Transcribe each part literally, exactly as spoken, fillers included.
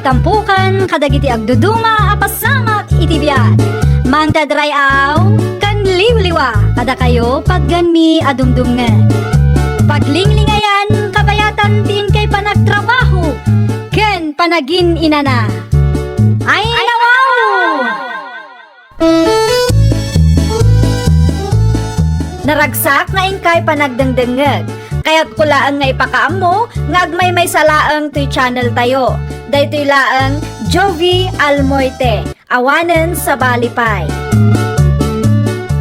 Tampukan kadagiti agduduma a pasamak iti biag. Mangted ray-aw ken liwliwa kadakayo patgenmi a dumdumngeg. Paglinglingayan kabayatan ti inkay panagtrabaho ken panagin-inana. Ay, nawaw! Naragsak nga inkay panagdengdengngeg. Kayatko laeng nga ipakaammo nga agmaymaysa laeng toy channel tayo. Daytoy laeng Jovie Almoite, awanen sabali pay.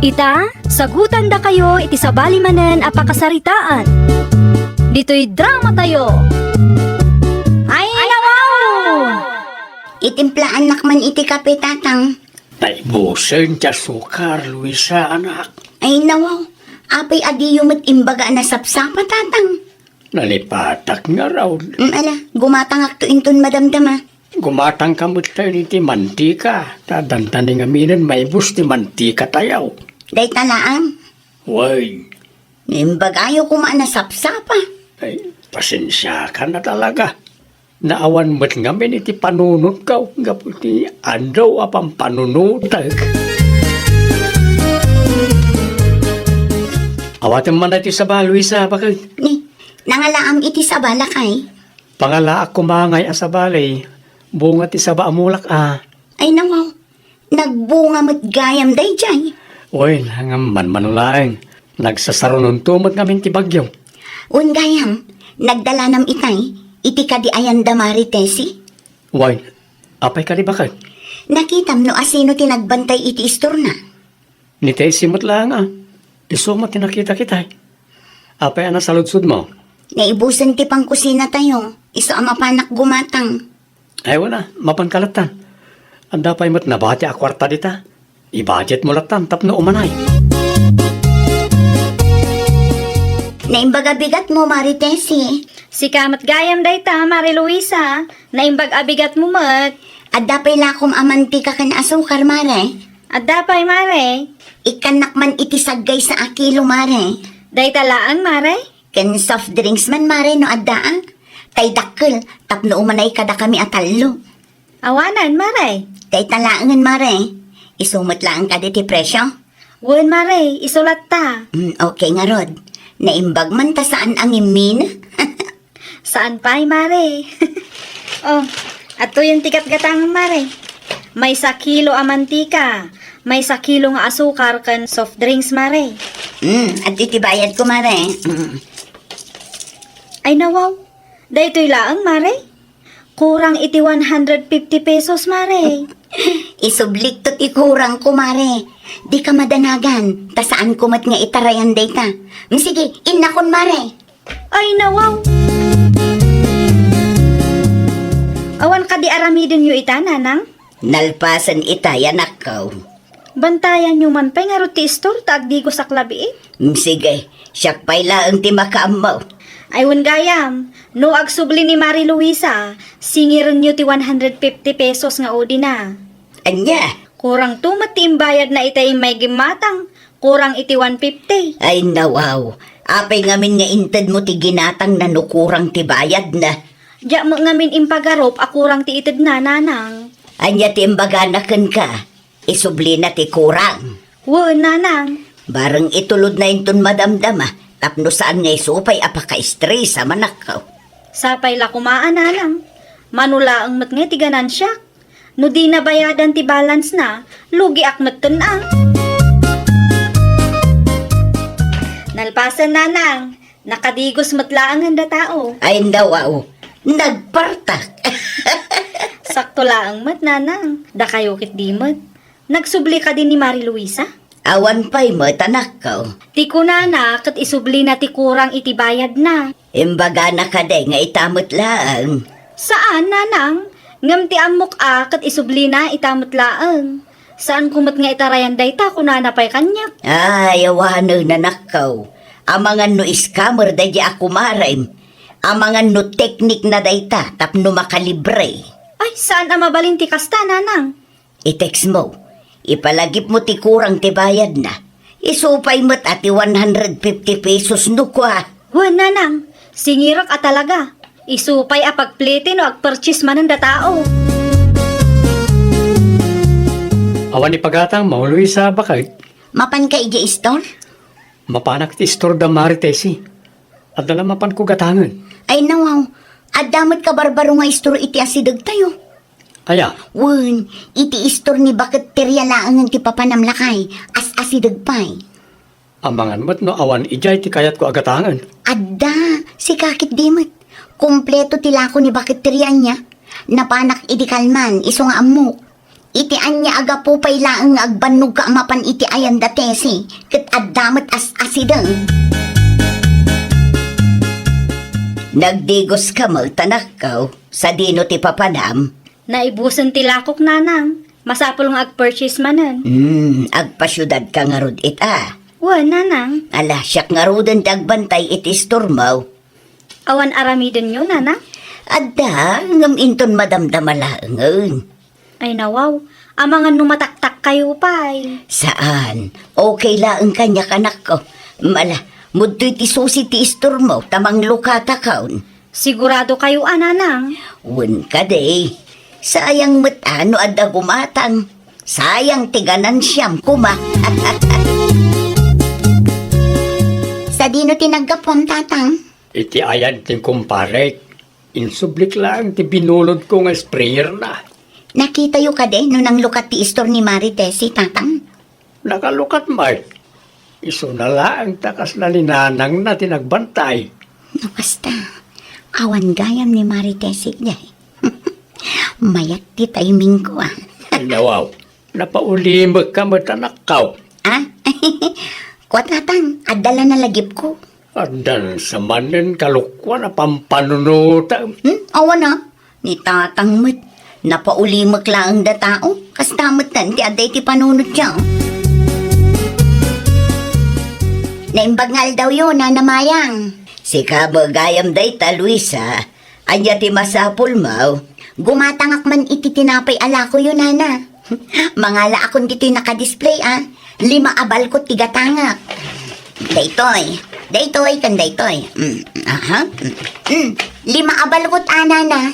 Ita, sagutandakayo iti sabali manen a pakasaritaan. Ditoy drama tayo. Ay, nawaw! Itimplaannak man iti kape, Tatang. Naibusen ti asukar, Luisa, anak. Ay, nawaw. Apay a diyo met imbaga a nasapsapa, Tatang? Nalipatak ngarud. Mm, ala, gumatangakto inton madamdama. Gumatangka met tayo iti mantika. Ta dandani ngaminen maibus ti mantika tayo. Dayta laeng? Wen. Imbagayo koma a nasapsapa. Ay, pasensiakan a talaga. Naawan met ngamin iti panunotko gapu iti adu a pampanunotek. Awatem man daytoy saba, Luisa, bakit? Ni, nangalaam iti saba, lakay? Pangalaak koma ngay a sabali. Bunga ti saba a mulak a. Ay, nawaw. Nagbunga met gayam daydiay. Wen, ngem manmano laeng. Nagsasarunonto met ngamin ti bagyo. Wen gayam, nagdalanam itay, iti kadi ayanda Mari Tessie? Wen, apay kadi baket? Nakitam no asino ti nagbantay iti istorna? Ni Tessie met laeng a. Isu met ti nakitak itay. Apay a nasaludsodmo? Naibusen ti pangkusina tayo. Isu a mapanak gumatang. Ay, wala. Mapanka lattan. Adda pay met nabati a kuarta dita. I-budget mo lattan tapno umanay. Naimbag a bigat mo, Mari Tessie. Sika met gayam dayta, Mari Luisa. Naimbag a bigat mo met. Adda pay lakom a mantika ken asukar, Mare? Adda pay, Mare. Ikkannak man iti saggaysa a kilo, Mare. Dayta laeng, Mare? Ken soft drinks man, Mare, no adda, a. Tay dakkel, tapno umanay kadakami a tallo. Awanan, Mare. Dayta laengen, Mare. Isu met laeng kadi ti presio? Wen, Mare, isu latta. Mm, okay ngarud. Naimbag man ta saan a ngimmin. Saan pay, Mare? Oh, adtoyen ti gatgatangem, Mare. Maysa kilo a mantika, maysa kilo nga asukar ken soft drinks, Mare. Mm, adtoy ti bayadko, Mare. Mm. Ay, nawaw. Daytoy laeng, Mare? Kurang iti one hundred fifty pesos, Mare. Isublikto ti kurangko, Mare. Dika madanagan, ta saanko met nga itarayan dayta. Mm, sige, innakon, Mare. Ay, nawaw! Awan kadi aramidenyo ita, Nanang? Nalpasen ita, anakko. Bantayanyo man pay ngarud ti istor ta agdigosak labiit. Mm, sige, siak pay laeng ti makaammo. Ay, wen gayam, no agsubli ni Mari Luisa, singirenyo ti one hundred fifty pesos nga udina. Ania? Kurangto met ti imbayadna ita immay gimmatang, kurang iti one fifty. Ay, nawaw. Apay ngamin nga intedmo ti ginatangna no kurang ti bayadna? Diak met ngamin impagarup a kurang ti itedna, Nanang. Ania ti imbagana kenka? Isublina ti kurang. Wen, Nanang. Bareng itulodna inton madamdama, tapno saan nga isu pay a pakaestresa, anakko. Sapay la koma a, Nanang. Mano laeng met nga ti ganansiak. No dina bayadan ti balance na, lugiak metten a. Nalpasen, Nanang. Nakadigos met laeng a tao. Ay, nawaw. Nagpartak. Sakto laeng met, Nanang. Dakayo ketdi met. Nagsubli kadi ni Mari Luisa? Awan pay met, anakko. Ti kunana ket isublina ti kurang iti bayadna. Imbagana kadi nga ita met laeng? Saan, Nanang. Ngem ti ammok a ket isublina ita met laeng. Saanko met nga itarayan dayta, kunana pay kaniak. Ay, awanen, anakko. Amangan no scammer daydi a kumarem. Amangan no teknikna dayta tapno makalibre. Ay, saan a mabalin ti kasta, Nanang. I-text mo. Ipalagipmo ti kurang ti bayadna. Isu pay met a ti one hundred fifty pesos no kua. Wen, Nanang. Singirek a talaga. Isu pay a pagplete no agpurchase manen da tao. Awan ipagatang, Ma'am Luisa, baket. Mapanka idiay store? Mapanak ti store da Mari Tessie. Adda la mapanko gatangen. Ay, nawaw. Adda met kabarbaro nga store iti asidegtayo. Aya? Wen, iti store ni Baket Teria laengen ti papanam lakay. As-asideg pay. Amangan met no awan idiay ti kayatko a gatangen. Adda, sika ketdi met. Kompleto ti lako ni Baket Teria ania. Napanak idi kalman, isu nga ammok. Iti ania a gapu pay laeng nga agbannogka a mapan iti ayan da Tessie, ket adda met as-asideg. Nagdigoska met, anakko, sadino ti papanam? Naibusen ti lakok, nanang. Masapul nga agpurchase manen. Hmm, agpasiudadka ngarud ita? Wen, nanang. Ala, siak ngaruden ti agbantay iti istormo. Awan aramidenyo, nanang? Adda, ngem inton madamdama laengen. Ay, nawaw. Amangan no mataktakkayo pay. Saan. Okay laeng kaniak, anakko. Ala, mudtoy ti susi ti istormo, ta manglukatakon. Sigurado kayo a, nanang? Wen kadi. Sayang met a no adda gumatang. Sayang ti ganansiam koma. Sadino ti naggapuam, tatang? Iti ayan ti kumparek. Insublik laeng ti binulodko nga sprayerna. Nakitayo kadi no nanglukat ti istor ni Mari Tessie, tatang? Nakalukat met. Isuna laeng ta kasla ni nanangna ti nagbantay. No kasta, awan gayam ni Mari Tessie idiay. Mayat ti timingko, ah. Ay, nawaw. Napaulimekka met, anakko. Ah? Kua, tatang, adda la nalagipko. Addan sa manen kalokuan a pampanunotem. Hmm? Awan a. Ni tatang met, napaulimek laeng da tao. Kasta met ti adda iti panunotda. Naimbag nga aldawyo, Nana Mayang. Sika met gayam dayta, Luisa. Ania ti masapulmo? Gumatangak man iti tinapay a lakoyo, nana. Mangalaakon ditoy naka-display, ah. Lima a balkot ti gatangak. Daytoy. Daytoy, ken daytoy. Mm, aha. Mm, mm. Lima a balkot, ah, nana.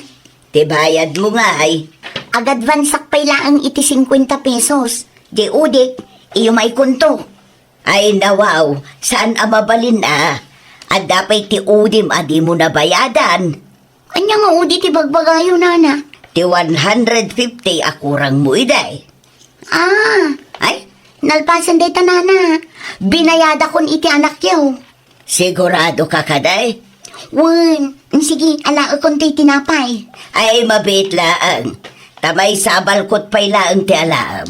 Ti bayadmo ngay? Ag-advanceak pay laeng iti singkuenta pesos. Di udik, iyo maikunto. Ay, nawaw, saan a mabalin a. Adda pay ti udim a dimo nabayadan. Ania nga udi ti bagbagayo, nana? Ti one hundred fifty a kurangmo idi. Ah, ay, nalpasen dayta, nana. Binayadakon iti anakyo. Sigurado ka kadi? Wen, sige, alaekon ti tinapay. Ay, mabiit laeng. Ta maysa a balkot pay laeng ti alaem.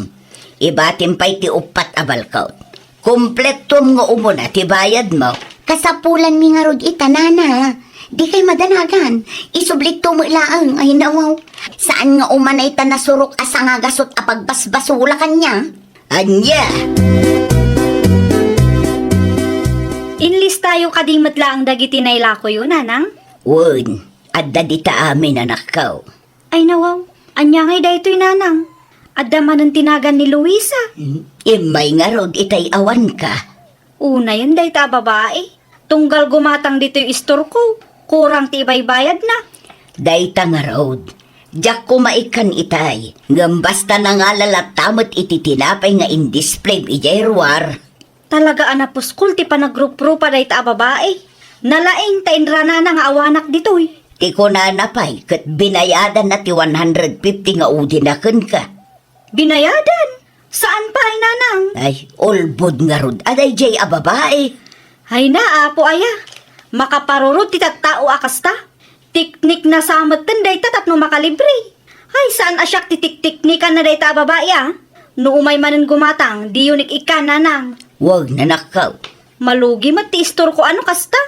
Ibatim pay ti uppat a balkot. Kompletom nga umuna ti bayadmo. Kasapulanmi ngarud ita, nana. Dikay madanagan. Isublikto met laeng. Ay, nawaw. Saan nga umanay ta nasurok a sangagasut a pagbasbasula kaniak? Ania? Inlistayo kadi met laeng dagiti nailakoyo, nanang? Wen, adda dita amin, anakko. Ay, nawaw. Ania ngay daytoy, nanang? Adda manen ti nagan ni Luisa. Hmm? Immay ngarud itay awanka. Unayen dayta a babai. Tunggal gumatang ditoy istorko, kurang ti ibaybayadna. Dayta ngarud, diak koma ikkan itay, ngem basta nangala latta met iti tinapay nga indisplayem idiay ruar. Talaga a napuskol ti panagruprupa dayta a babai. Nalaing ta inranana nga awanak ditoy. Ti kunana pay ket binayadanna ti one hundred fifty nga udina kenka. Binayadan? Saan pay, nanang? Ay, ulbod ngarud a daydiay a babai. Ay na, apo aya. Makaparurot ti tattao a kasta. Tiknikna sa metten dayta tapno makalibre. Ay, saan a siak ti tiktiknikanna dayta a babai, a? No umay manen gumatang, diyo nik-ikkan, nanang. Wag, nanakkaw. Malugi met ti istorko a no kasta.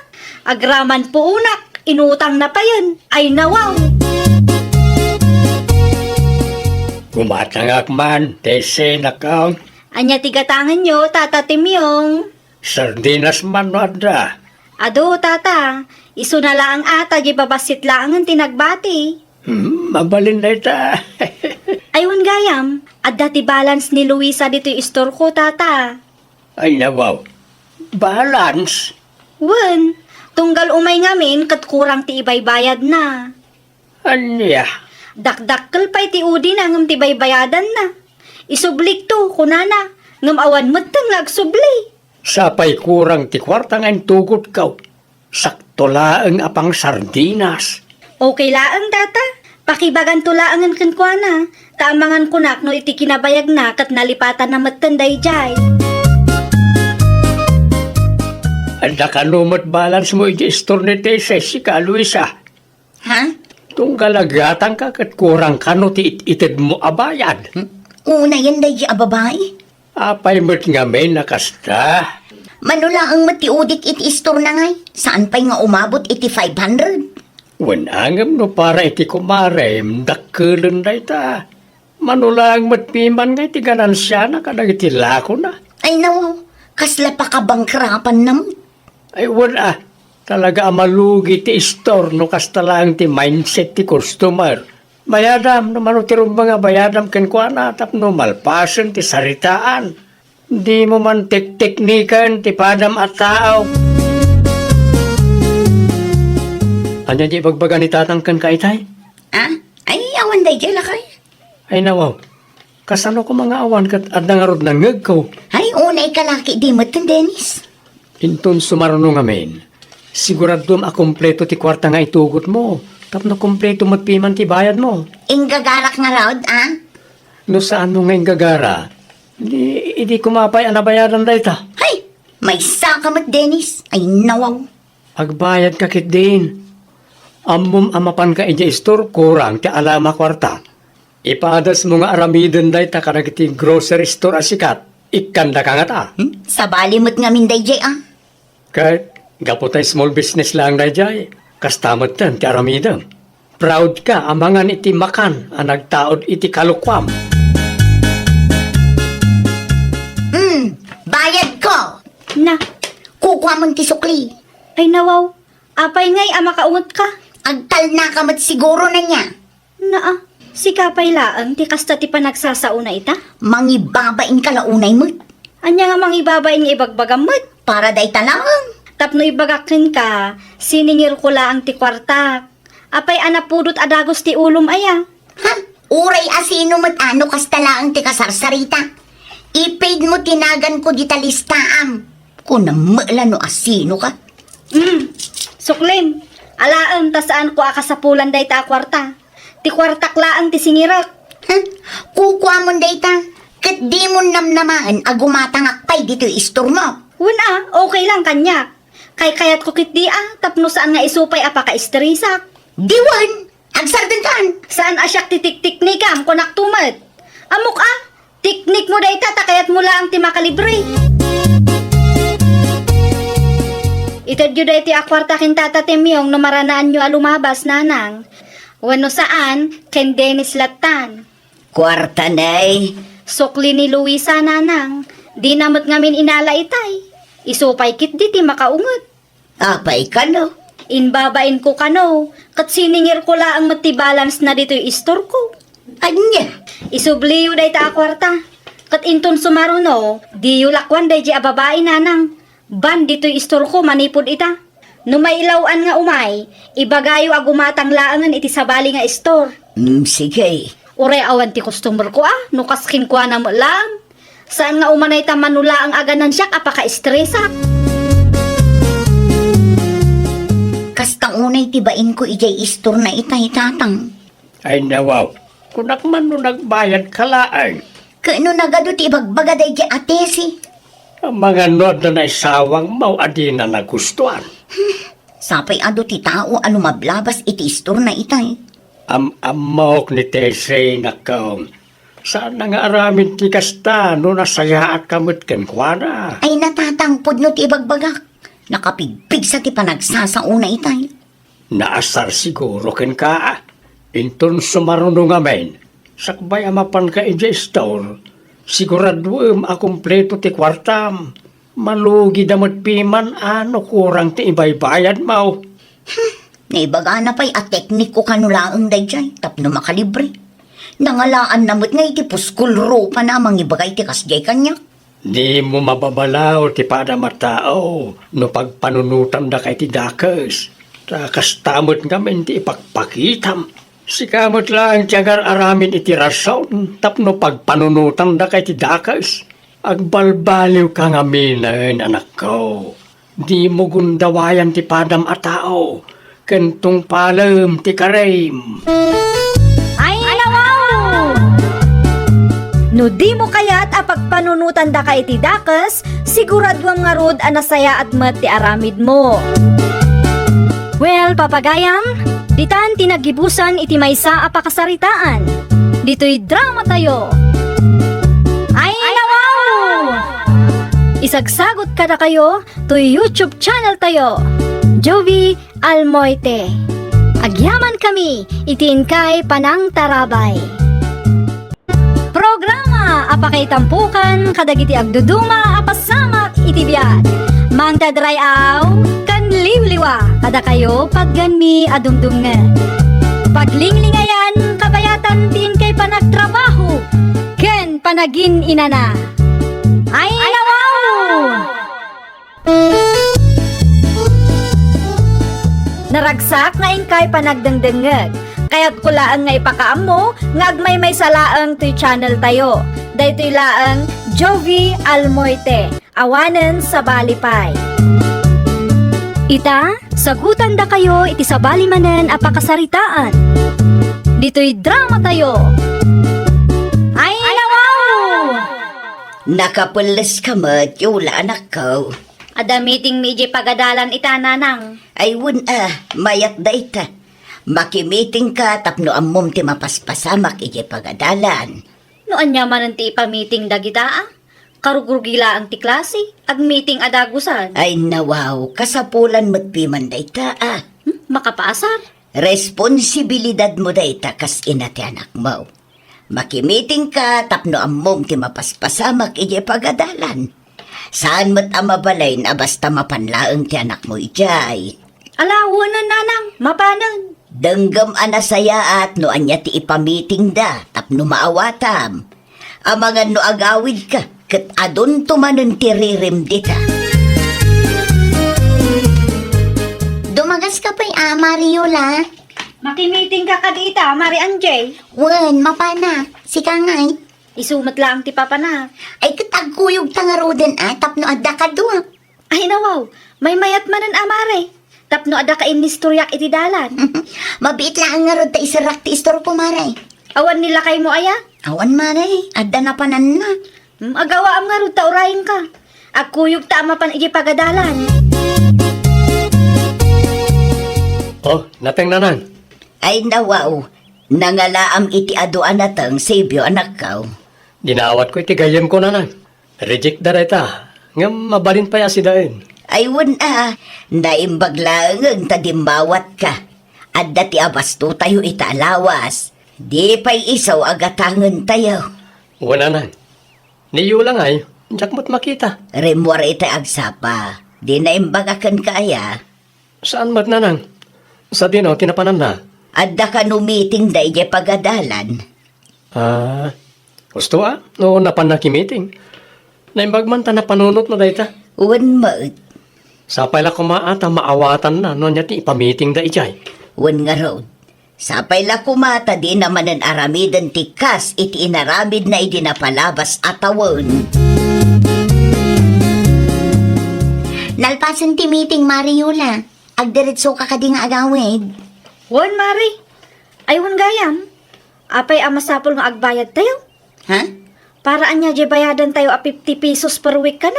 Agraman puonak, inutangna payen. Ay, nawaw! Gumatangak man, Tessie, nakkaw. Ania ti gatangenyo, Tata Timyong? Sardinas man no adda. Adu, Tata. Isuna laeng a ta di babassit laengen ti nagbati. Hmm, mabalin dayta. Ay, wen gayam, adda ti balance ni Luisa ditoy istorko, Tata. Ay, nawaw. Balance? Wen, Tunggal umay ngamin ket kurang ti ibaybayadna. Ania? Dakdakkel pay ti udina ngem ti baybayadanna. Isublikto, kunana, ngem awan metten nga agsubli. Sapay kurang ti kuarta nga intugotko. Sakto laeng a pang sardinas. Okay laeng, tata. Pakibaganto laengen kenkuana, ta amangan kunak no iti kinabayagna ket nalipatanna metten daydiay. Adda kano met balance mo iti istor ni Tessie, sika, Luisa? Ha? Tunggal agatangka ket kurang kano ti it-itedmo a bayad. Hmm? Unayen daydi a babai? Apay met ngamin a kasta? Mano laeng met ti udik iti istorna ngay? Saan pay nga umabot iti five hundred? Wen, ngem no para iti kumarem, dakkelen dayta. Mano laeng met piman nga iti ganansiana kadagiti lakona. Ay, nawaw, kasla pakabangkrapanna met. Ay, wen a, talaga a malugi ti istor no kasta laeng ti mindset ti customer. Bayadam, no mano ti rumbeng a bayadam kenkuana tapno malpasen ti saritaan. Dimo man tektekniken ti padam a tao. Ania ti ibagbaga ni tatang kenka itay? Ah? Ay, awan daydiay, lakay. Ay, nawaw. Kasano koma nga awan ket adda ngarud nangngegko? Ay, unay ka laki di met, Dennis. Inton sumaruno ngamin, siguraduem a kompleto ti kuarta nga itugotmo, tapno kompleto met piman ti bayadmo. Inggagarak ngarud, a? No saanmo nga inggagara, di, idi koma pay a nabayadan dayta. Hay! Maysaka met, Dennis. Ay, nawaw. Agbayadka ketdin. Ammom a mapanka idiay istor, kurang ti alaem a kuarta. Ipadasmo nga aramiden dayta kadagiti grocery store a sikat, ikkandaka ngata. Hmm? Sabali met ngamin daydiay, a? Ket, gapu ta small business laeng daydiay, kasta metten ti aramidem. Proud ka amangan iti makan a nagtaud iti kalukuam. Hmm, bayadko. Na. Kukuamon ti sukli. Ay, nawaw. Apay ngay a makaungetka? Agtalnaka met siguro, ania? Naa, sika pay laeng ti kasta ti panagsasaona ita? Mangibabainka la unay met. Ania nga mangibabain nga ibagbagam met? Para dayta laeng. Tapno ibagak kenka, siningirko laeng ti kuartak. Apay a napudot a dagus ti ulom aya? Ha? Uray a sino met a no kasta laeng ti kasarsarita. I-paid mo ti naganko dita listaam. Kunam met la no a sino ka. Hmm. Suklim, alaem ta saanko a kasapulan dayta a kuarta. Ti kuartak laeng ti singirek. Huh? Kukuamon dayta, ket dimon namnamaen a gumatangak pay ditoy istormo. Wen a, okay lang kaniak. Kaykayatko ketdi a, tapno saan nga isu pay a pakaistresak. Di wen, agsardenkan. Saan a siak ti tiktiknikam, kunak to met. Ammok a, Teknikmo dayta ta kayatmo laeng ti makalibre. Itedyo daytoy a kuarta ken Tata Temyong no maranaanyo a lumabas, nanang. Wenno saan, ken Dennis lattan. Kuarta, nay? Sukli ni Luisa, nanang. Dina met ngamin inala itay. Isu pay ketdi ti makaunget. Apay kano? Imbabainko kano, ket siningirko laeng met ti balance na ditoy istorko. Ania? Isubliyo dayta a kuarta. Ket inton sumaruno, diyo lakuan daydi a babai, nanang. Ban ditoy istorko manipud ita. No mailaw-an nga umay, ibagayo a gumatang laengen iti sabali nga istor. Mm, sige. Uray awan ti customer ko a, no kas kenkuana met laeng. Saan nga umanay ta mano laeng a ganansiak a pakaistresak. Kasta unay ti bainko idiay istorna itay, tatang. Ay, nawaw. Kunak man no nagbayad ka laeng. Ket no nagadu ti ibagbaga daydi a Tessie? Amangan no adda naisawang maw a dina nagustuan. Sapay adu ti tao a lumablabas iti istorna itay. Am-ammok ni Tessie, nakkaw. Saanna nga aramid ti kasta no nasayaat ka met kenkuana. Ay, natatangpod no ti ibagbagak. Nakapigpigsa ti panagsasaona itay. Naasar siguro kenka. Inton sumaruno ngamin, sakbay a mapanka idiay istor, siguraduem a kompleto ti kuartam. Malugida met piman a no kurang ti ibaybayadmo. Hmm, naibagana pay a teknikko kano laeng daydiay tapno makalibre. Nangalaanna met nga iti puskol rupana a mangibagay ti kasdiay kaniak. Dimo mababalaw ti padam a tao no pagpanunotandaka iti dakes. Ta kasta met ngamin ti ipakpakitam. Sika met laeng ti agar-aramid iti rason tapno pagpanunotandaka iti dakes. Agbalbaliwka ngaminen, anakko. Dimo gundawayan ti padam a tao, ken tungpalem ti karim. Ay, nawaw! No dimo kayat a pagpanunotandaka iti dakes, siguraduam ngarud a nasayaat met ti aramidmo. Well, papagayam, ditan ti naggibusan iti maysa a pakasaritaan. Ditoy dramatayo. Ay, nawaw! Isagsagot kadakayo toy YouTube channel tayo, Jovi Almoite. Agyaman kami iti inkay panangtarabay. Programa a pakaitampokan kadagiti agduduma a pasamak iti biag. Mangted ray-aw ken liwliwa kadakayo pagganmi a dumdumngeg. Paglinglingayan kabayatan ti inkay panagtrabaho ken panagin-inana. Ay, nawaw! Naragsak nga inkay panagdengdengngeg. Kayatko laeng nga ipakaammo nga agmaymaysa laeng toy channel tayo. Daytoy laeng Jovi Almoite, awanen sabali pay. Ita, sagutandakayo iti sabali manen a pakasaritaan. Ditoy dramatayo. Ay, nawaw! Nakapelles ka met, Yola, anakko. Adda meeting mi idiay pagadalan ita, nanang. Ay, wen a, mayat dayta. Makimiting ka tapno ammom ti mapaspasamak idiay pagadalan. No ania manen ti ipamiting dagita a? Karugrugi laeng ti klase, agmiting a dagusan. Ay, nawaw, kasapulan met piman dayta a. Hmm, makapaasar. Responsibilidadmo dayta kas ina ti anakmo. Makimiting ka tapno ammom ti mapaspasamak idiay pagadalan. Saan met a mabalin a basta mapan laeng ti anakmo idiay. Ala, wen a, nanang, mapanen. Denggem a nasayaat no ania ti ipamitingda tapno maawatam. Amangan no agawidka, ket adunto manen ti ririm dita. Dumagaska pay a, Mari Yola. Makimiting ka kadi ita, Mari Anjay. Wen, mapanak. Sika ngay? Isu met laeng ti papanak. Ay, ket agkuyogta ngaruden a, tapno adda kadua. Ay, nawaw, maymayat manen a, Mari. Tapno adda ka innistoriak iti dalan. Mabiit laeng ngarud ta iserrak ti istorko, Mari. Awan ni lakaymo aya? Awan, Mari. Adda napananna. Hmm, agawaam ngarud ta urayenka. Agkuyogta a mapan idiay pagadalan. Oh, nateng, nanang. Ay, nawaw. Nangalaam iti adu a nateng, Sibyo, anakko. Dinawatko iti gayyemko, nanang. Reject da dayta, ngem mabalin pay a sidaen. Ay, wen a, naimbag laengen ta dimmawatka. Adda ti abastotayo ita a lawas. Di pay isu a gatangentayo. Wen a, nanang. Ni Yola ngay, diak met makita. Rimmuar iti agsapa. Di naimbag a kenka aya. Saan met, nanang? Sadino ti napananna? Adda kano meetingda idiay pagadalan. Ah, husto a, no napanna ti meeting. Naimbag man ta napanunotna dayta. Wen met. Sapay la koma a ta maawatanna no ania ti ipamitingda idiay. Wen ngarud. Sapay la koma ta dina manen aramiden ti kas iti inaramidna idi napalabas a tawen. Nalpasen ti meeting, Mari Yola. Agdiretsoka kadi nga agawid? Wen, Mari. Ay, wen gayam. Apay a masapul nga agbayadtayo? Ha? Para ania diay bayadantayo a fifty pesos per week kano?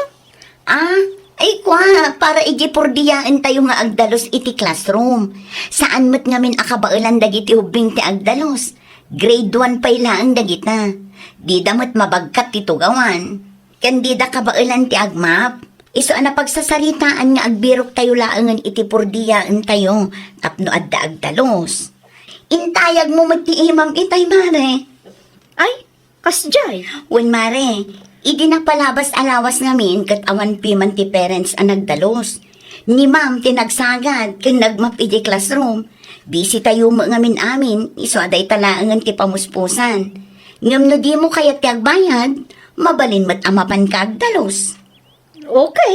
Ah, ay kua, para idiay purdiyaentayo nga agdalus iti classroom. Saan met ngamin a kabaelan dagiti ubbing ti agdalus. Grade one pay laeng dagita. Dida met mabagkat ti tugawan. Ken dida kabaelan ti agmap. Isu a napagsasaritaan nga agbiroktayo laengen iti purdiyaentayo tapno adda agdalus. Intayagmo met ti imam itay, Mare. Ay, kasdiay? Wen, Mare. Idi napalabas a lawas ngamin ket awan piman ti parents a nagdalus. Ni Ma'am ti nagsagad ken nagmap idiay classroom. Busy tayo met ngamin amin, isu a dayta laengen ti pamuspusan. Ngem no dimo kayat ti agbayad, Mabalin met a mapanka agdalus. Okay.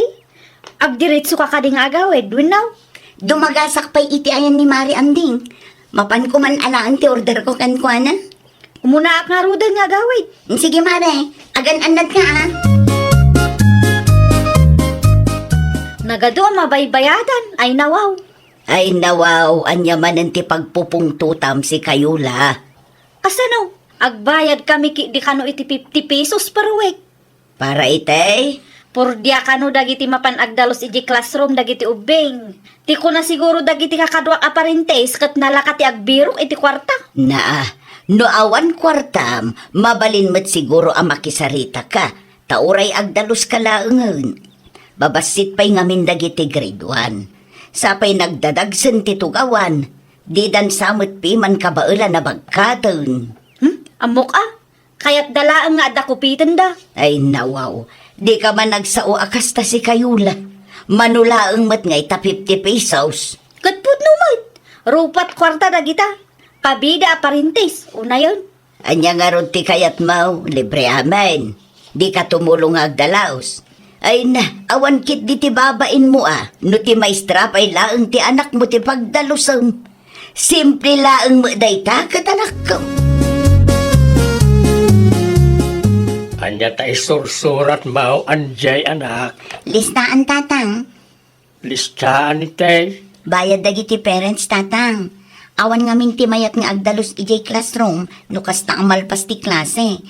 Agdiretso ka kadi nga agawid, wenno? Dumagasak pay iti ayan ni Mare Anding. Mapanko man alaen ti order ko kenkuana. Umunaak ngaruden nga agawid. Sige, Mare. Agan-annad ka, a. Nagadu a mabaybayadan. Ay, nawaw. Ay, nawaw. Ania manen ti pagpupungtotam sikayo la? Kasano? Agbayad kami ketdi kano iti fifty pesos per week. Para itay? Purdia kano dagiti mapan agdalus idiay classroom dagiti ubbing. Ti kuna siguro dagiti kakaduak a parentes ket nalaka ti agbirok iti kuarta. Naa, no awan kuartam, mabalin met siguro a makisaritaka, ta uray agdaluska laengen. Babassit pay ngamin dagiti grade one. Sapay nagdadagsen ti tugawan, didan sa met piman kabaelan a bagkaten. Hmm? Ammok a? Kayatda laeng nga adda kupitenda. Ay, nawaw. Dika man agsao a kasta sikayo la. Mano laeng met nga ita fifty pesos. Ket pudno met. Rupat kuarta dagita. Pabida a parentes, unayen. Ania ngarud ti kayatmo? Libre amin. Dika tumulong nga agdalus. Ay na, awan ketdi ti babainmo a, no ti maestra pay laeng ti anakmo ti pagdalusem. Simple laeng met dayta ket anakko. Ania ta isursuratmo, anjay, anak? Listaan, Tatang. Listaan itay? Bayad dagiti parents, Tatang. Awan ngamin ti mayat nga agdalus idiay classroom no kasta a malpas ti klase.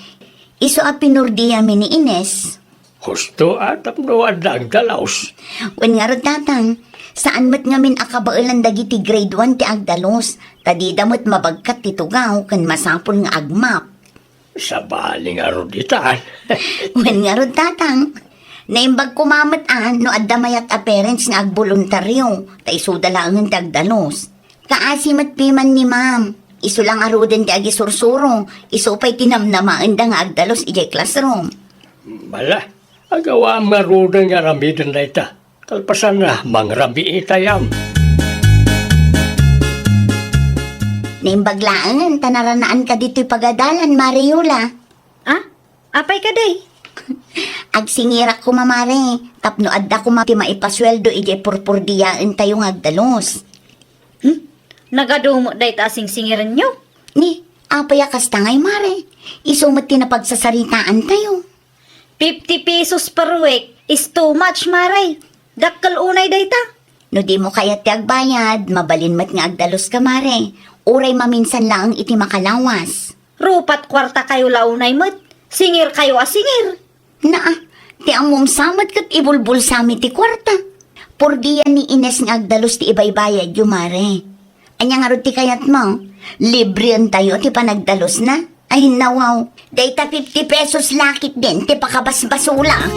Isu a pinurdiami ni Ines. Husto a tapno adda agdalus. Wen ngarud, Tatang, saan met ngamin a kabaelan dagiti grade one ti agdalus, ta dida met mabagkat ti tugaw ken masapul nga agmap. Sabali ngarud itan. Wen ngarud, Tatang, naimbag koma met a no adda mayat a parents nga agboluntario, ta isuda laengen ti agdalus. Kaasi met piman ni Ma'am. Isu la ngaruden ti agisursuro, isu pay ti namnamaenda nga agdalus idiay classroom. Bala, agawaam ngaruden nga aramiden dayta. Kalpasanna, mangrabii itayam. Naimbag laengen ta naranaanka ditoy pagadalan, Mare Yola. Ah? Apay kadi? Agsingirak koma, Mare, tapno adda koma ti maipasueldo idiay purpurdiaentayo nga agdalus. Hmm? Nagadu met dayta a singsingirenyo? Ni, apay a kasta ngay, Mare? Isu met ti napagsasaritaantayo. Fifty pesos per week is too much, Mare. Dakkel unay dayta. No dimo kayat ti agbayad, mabalin met nga agdaluska, Mare. Uray maminsan laeng iti makalawas. Rupat kuartakayo la unay met. Singirkayo a singir. Naa, ti ammom sa met ket ibulbulsami ti kuarta. Purdia ni Ines nga agdalus ti ibaybayadyo, Mare. Ania ngarud ti kayatmo? Libreentayo ti panagdalusna? Ay, nawaw. Dayta fifty pesos la ketdin ti pakabasbasula.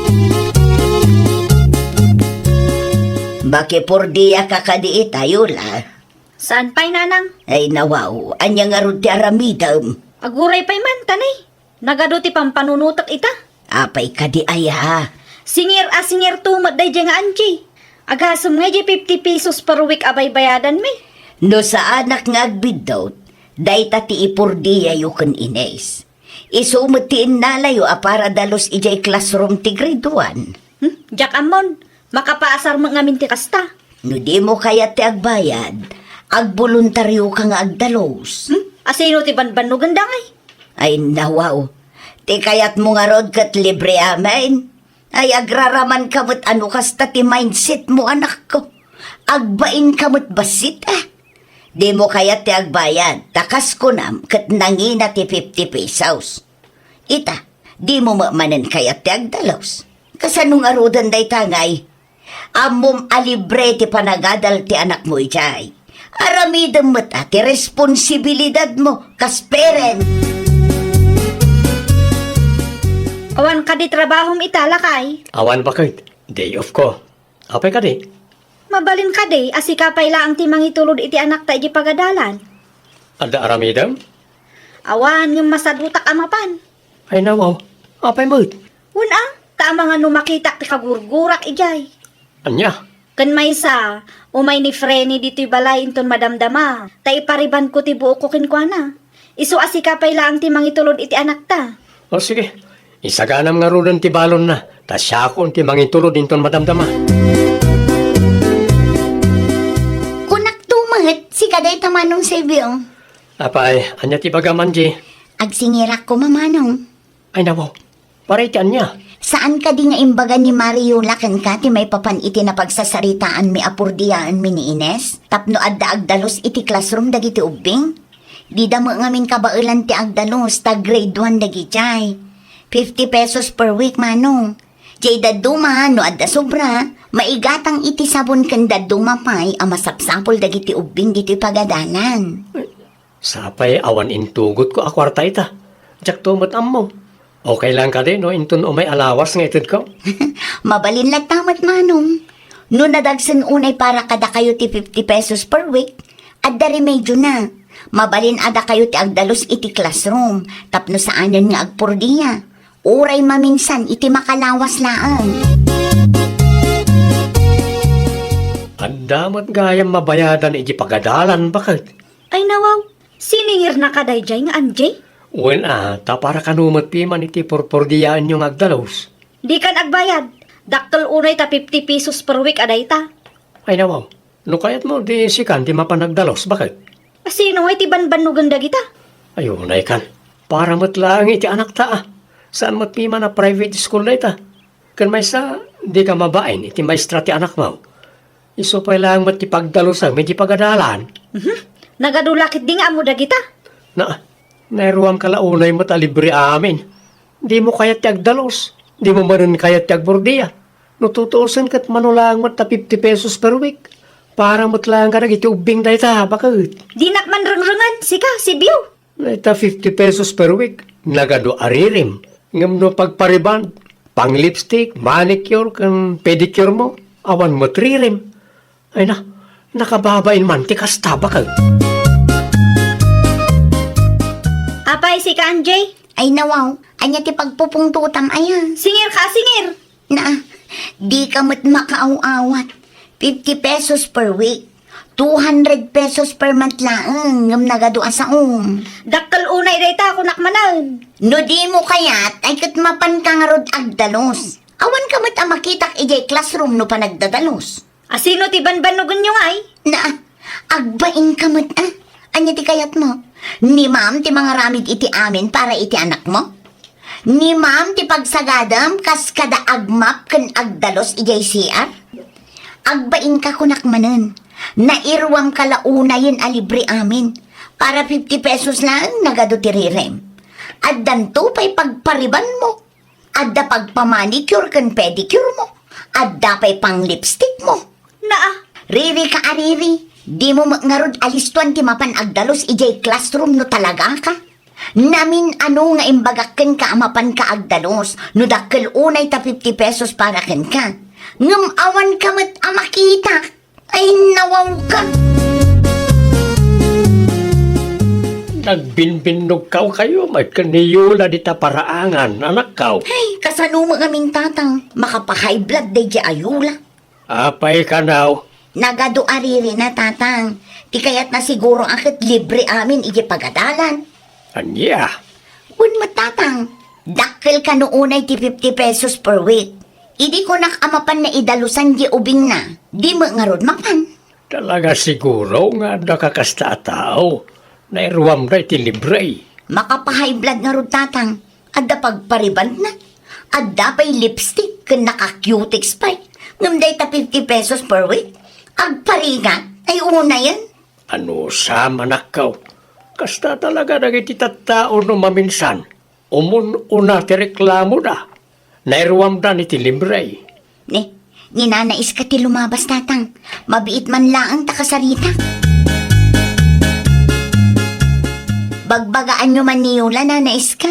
Makipurdiaka kadi ita, Yola. Saan pay, Nanang? Ay, nawaw. Ania ngarud ti aramidem? Aguray pay man, ta ni. Nagadu ti pampanunotek ita. Apay kadi aya? Singir a singirto met daydiay nga Angie. Agasem nga idiay fifty pesos per week a baybayadanmi. No saanak nga agbiddut, dayta ti ipurdiayo ken Ines. Isu met ti innalayo a para dalus idiay classroom ti grade one. Hmm? Diak ammon, makapaasar met ngamin ti kasta. No dimo kayat ti agbayad, agbuluntarioka nga agdalus. Hmm? Asino ti banbannogenda ngay? Ay, nawaw. Ti kayatmo ngarud ket libre amin. Ay, agraramanka met a no kasta ti mindsetmo, anakko. Agbainka met bassit, a. Dimo kayat ti agbayad, ta kas kunam ket nangina ti fifty pesos. Ita, dimo met manen kayat ti agdalus. Kasano ngaruden dayta ngay? Ammom a libre ti panagadal ti anakmo idiay. Aramidem met a ti responsibilidadmo kas parent. Awan kadi trabahom ita, lakay? Awan baket. Day off ko. Apay kadi? Mabalin kadi a sika pay laeng ti mangitulod iti anakta idiay pagadalan? Adda aramidem? Awan, ngem masadutak a mapan. Ay, nawaw. Apay met? Wen a, ta amangan no makitak ti kagurgurak idiay. Ania? Ken maysa, umay ni Frenny ditoy balay inton madamdama, ta iparibanko ti buokko kenkuana. Isu a sika pay laeng ti mangitulod iti anakta. O, sige. Isaganam ngaruden ti balonna, ta siakon ti mangitulod inton madamdama. Kunakto met, sika dayta, Manong Silvio. Apay, ania ti ibagam, Angie? Agsingirak koma, Manong. Ay, nawaw. Para iti ania? Saan kadi nga imbaga ni Mario la kenka ti maipapan iti napagsasaritaanmi a purdiyaenmi ni Ines tapno adda agdalus iti classroom dagiti ubbing? Dida met ngamin kabaelan ti agdalus ta grade one dagijay. Fifty pesos per week, Manong. Jay dadduma, no adda sobra, maigatang iti sabon ken dadduma pay a masapsapul dagiti ubbing ditoy pagadalan. Sapay awan intugotko a kuarta ita. Diakto met ammo. Okay lang kadi no inton umay a lawas nga itedko? Mabalin latta met, Manong. No nadagsen unay para kadakayo ti fifty pesos per week, adda remedyona. Mabalin a dakayo ti agdalus iti classroom tapno saanen nga agpurdiya. Uray maminsan iti makalawas laeng. Adda met gayam mabayadan iti pagadalan, baket? Ay, nawaw, siningirnaka dayjay nga Angie? Wen a, ta para kano met piman iti purpurdiyaenyo nga agdalus. Dikan agbayad. Dakkel unay ta fifty pesos per week a dayta. Ay, nawaw, no kayatmo, di sikan ti mapan agdalus, baket? Sino nga iti banbannogen dagita? Ay, unay kan. Para met laeng iti anakta, a. Saan met piman a private school dayta. Ken maysa, dika mabain iti maestra ti anakmo. Isu pay laeng met ti pagdalusem iti pagadalan. Mhm. Nagadu la ketdi nga ammo dagita. Na, nairuamka la unay met a libre amin. Dimo kayat ti agdalus, dimo manen kayat ti agpurdiya. No tutuosen ket mano laeng met ta fifty pesos per week. Para met laeng kadagiti ubbing dayta, baket. Dinak man rengrengen, sika, Silvio. Dayta fifty pesos per week, nagadu a ririm. Ngem no pagpariband, pang-lipstick, manicure, ken pedicure mo, awan met ririm. Ay na, nakababain man ti kasta, baket. Apay, sika, Angie? Ay, nawaw, ania ti pagpupungtotam, aya? Singirka a singir! Na, dika met makaaw-awat. Fifty pesos per week. Two hundred pesos per month laeng, ngem nagadu a saom. Dakkel unay dayta, kunak manen. No dimo kayat, ay ket mapanka ngarud agdalus. Awanka met a makitak idiay classroom no panagdadalus. A, sino ti banbannogenyo ngay? Na, agbainka met, a. Ania ti kayatmo? Ni ma'am ti mangaramid iti amin para iti anakmo? Ni ma'am ti pagsagadam kas kada agmap ken agdalus idiay C R? Agbainka, kunak manen. Nairuamka la unayen a libre amin. Para fifty pesos laeng, nagadu ti rirem. Addanto pay pagparibanmo. Adda pagpamanicure ken pedicure mo. Adda pay pang-lipstick mo. Naa. Ririka a riri, dimo met ngarud alistuan ti mapan agdalus idiay classroom no talagaka. Namin-ano nga imbagak kenka a mapanka agdalus no dakkel unay ta fifty pesos para kenka. Ngem awanka met a makitak. Ay, nawawka! Nagbinbinnogkaw kayo, met ken ni Yola dita paraangan, anakkaw. Ay, kasano met ngamin, Tatang? Makapa-high blood daydi a Yola. Apay kanaw? Nagadu a ririna, Tatang. Ti kayatna siguro a ket libre amin iti pagadalan. Ania? Wen met, Tatang, dakkel kano unay ti fifty pesos per week. Idi kunak a mapanna idalusan di ubingna, di met ngarud mapan. Talaga siguro nga adda kakasta a tao. Nairuamda iti libre. Makapa-high blood ngarud, Tatang. Adda pagparibandna. Adda pay lipstick ken naka-cutex pay. Ngem dayta fifty pesos per week, agparigat, ay unayen. Anusam, anakko. Kasta talaga dagiti tattao no maminsan. Umun-una ti reklamoda. Nairuamdan iti libre. Ni, ni Nana Iska ti lumabas, Tatang. Mabiit man laeng ta kasaritak. Bagbagaanyo man ni Yola, Nana Iska.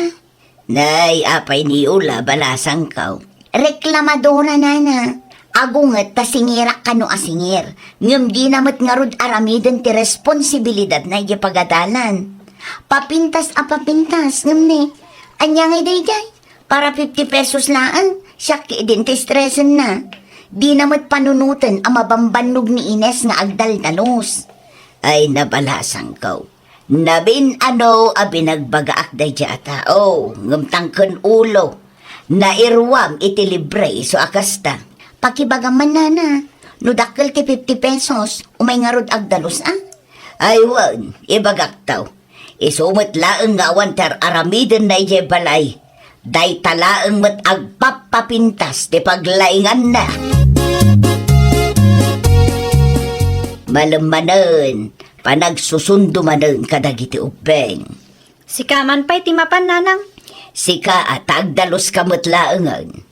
Nay, apay ni Yola, balasangko. Reklamadora, Nana. Agunget ta singirak kano a singir. Ngem dina met ngarud aramiden ti responsibilidadna iti pagadalan. Papintas a papintas, ngem ni, ania ngay daydiay? Para fifty pesos laeng, siak ti idin ti stresenna. Dina met panunoten a mabambannog ni Ines nga agdaldalus. Ay, nabalasangko. Namin-ano a binagbagaak daydi a tao, ngem tangken ulo. Nairuam iti libre isu a kasta. Pakibagam man, nana, no dakkel ti fifty pesos, umay ngarud agdalus a? Ay wen, ibagakto. Isu met laeng nga awan ti ar-aramidenna idiay balay. Dayta laeng met agpappapintas ti paglainganna. Malem manen, panagsusundo manen kadagiti ubbing. Sika man pay ti mapan, nanang? Sika a ta agdaluska met laengen.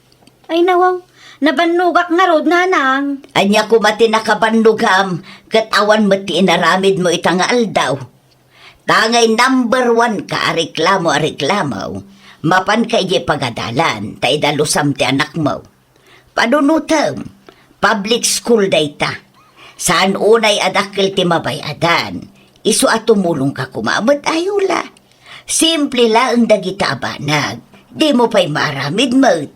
Ay, nawaw. Nabannogak ngarud, nanang. Ania koma ti nakabannogam ket awan met ti inaramidmo ita nga aldaw? Ta ngay number one ka a reklamo a reklamo, mapanka idiay pagadalan ta idalusam ti anakmo. Panunotem, public school dayta. Saan unay a dakkel ti mabay-adan. Isu a tumulongka koma met, Ayola. Simple laeng dagita a banag. Dimo pay maaramid met.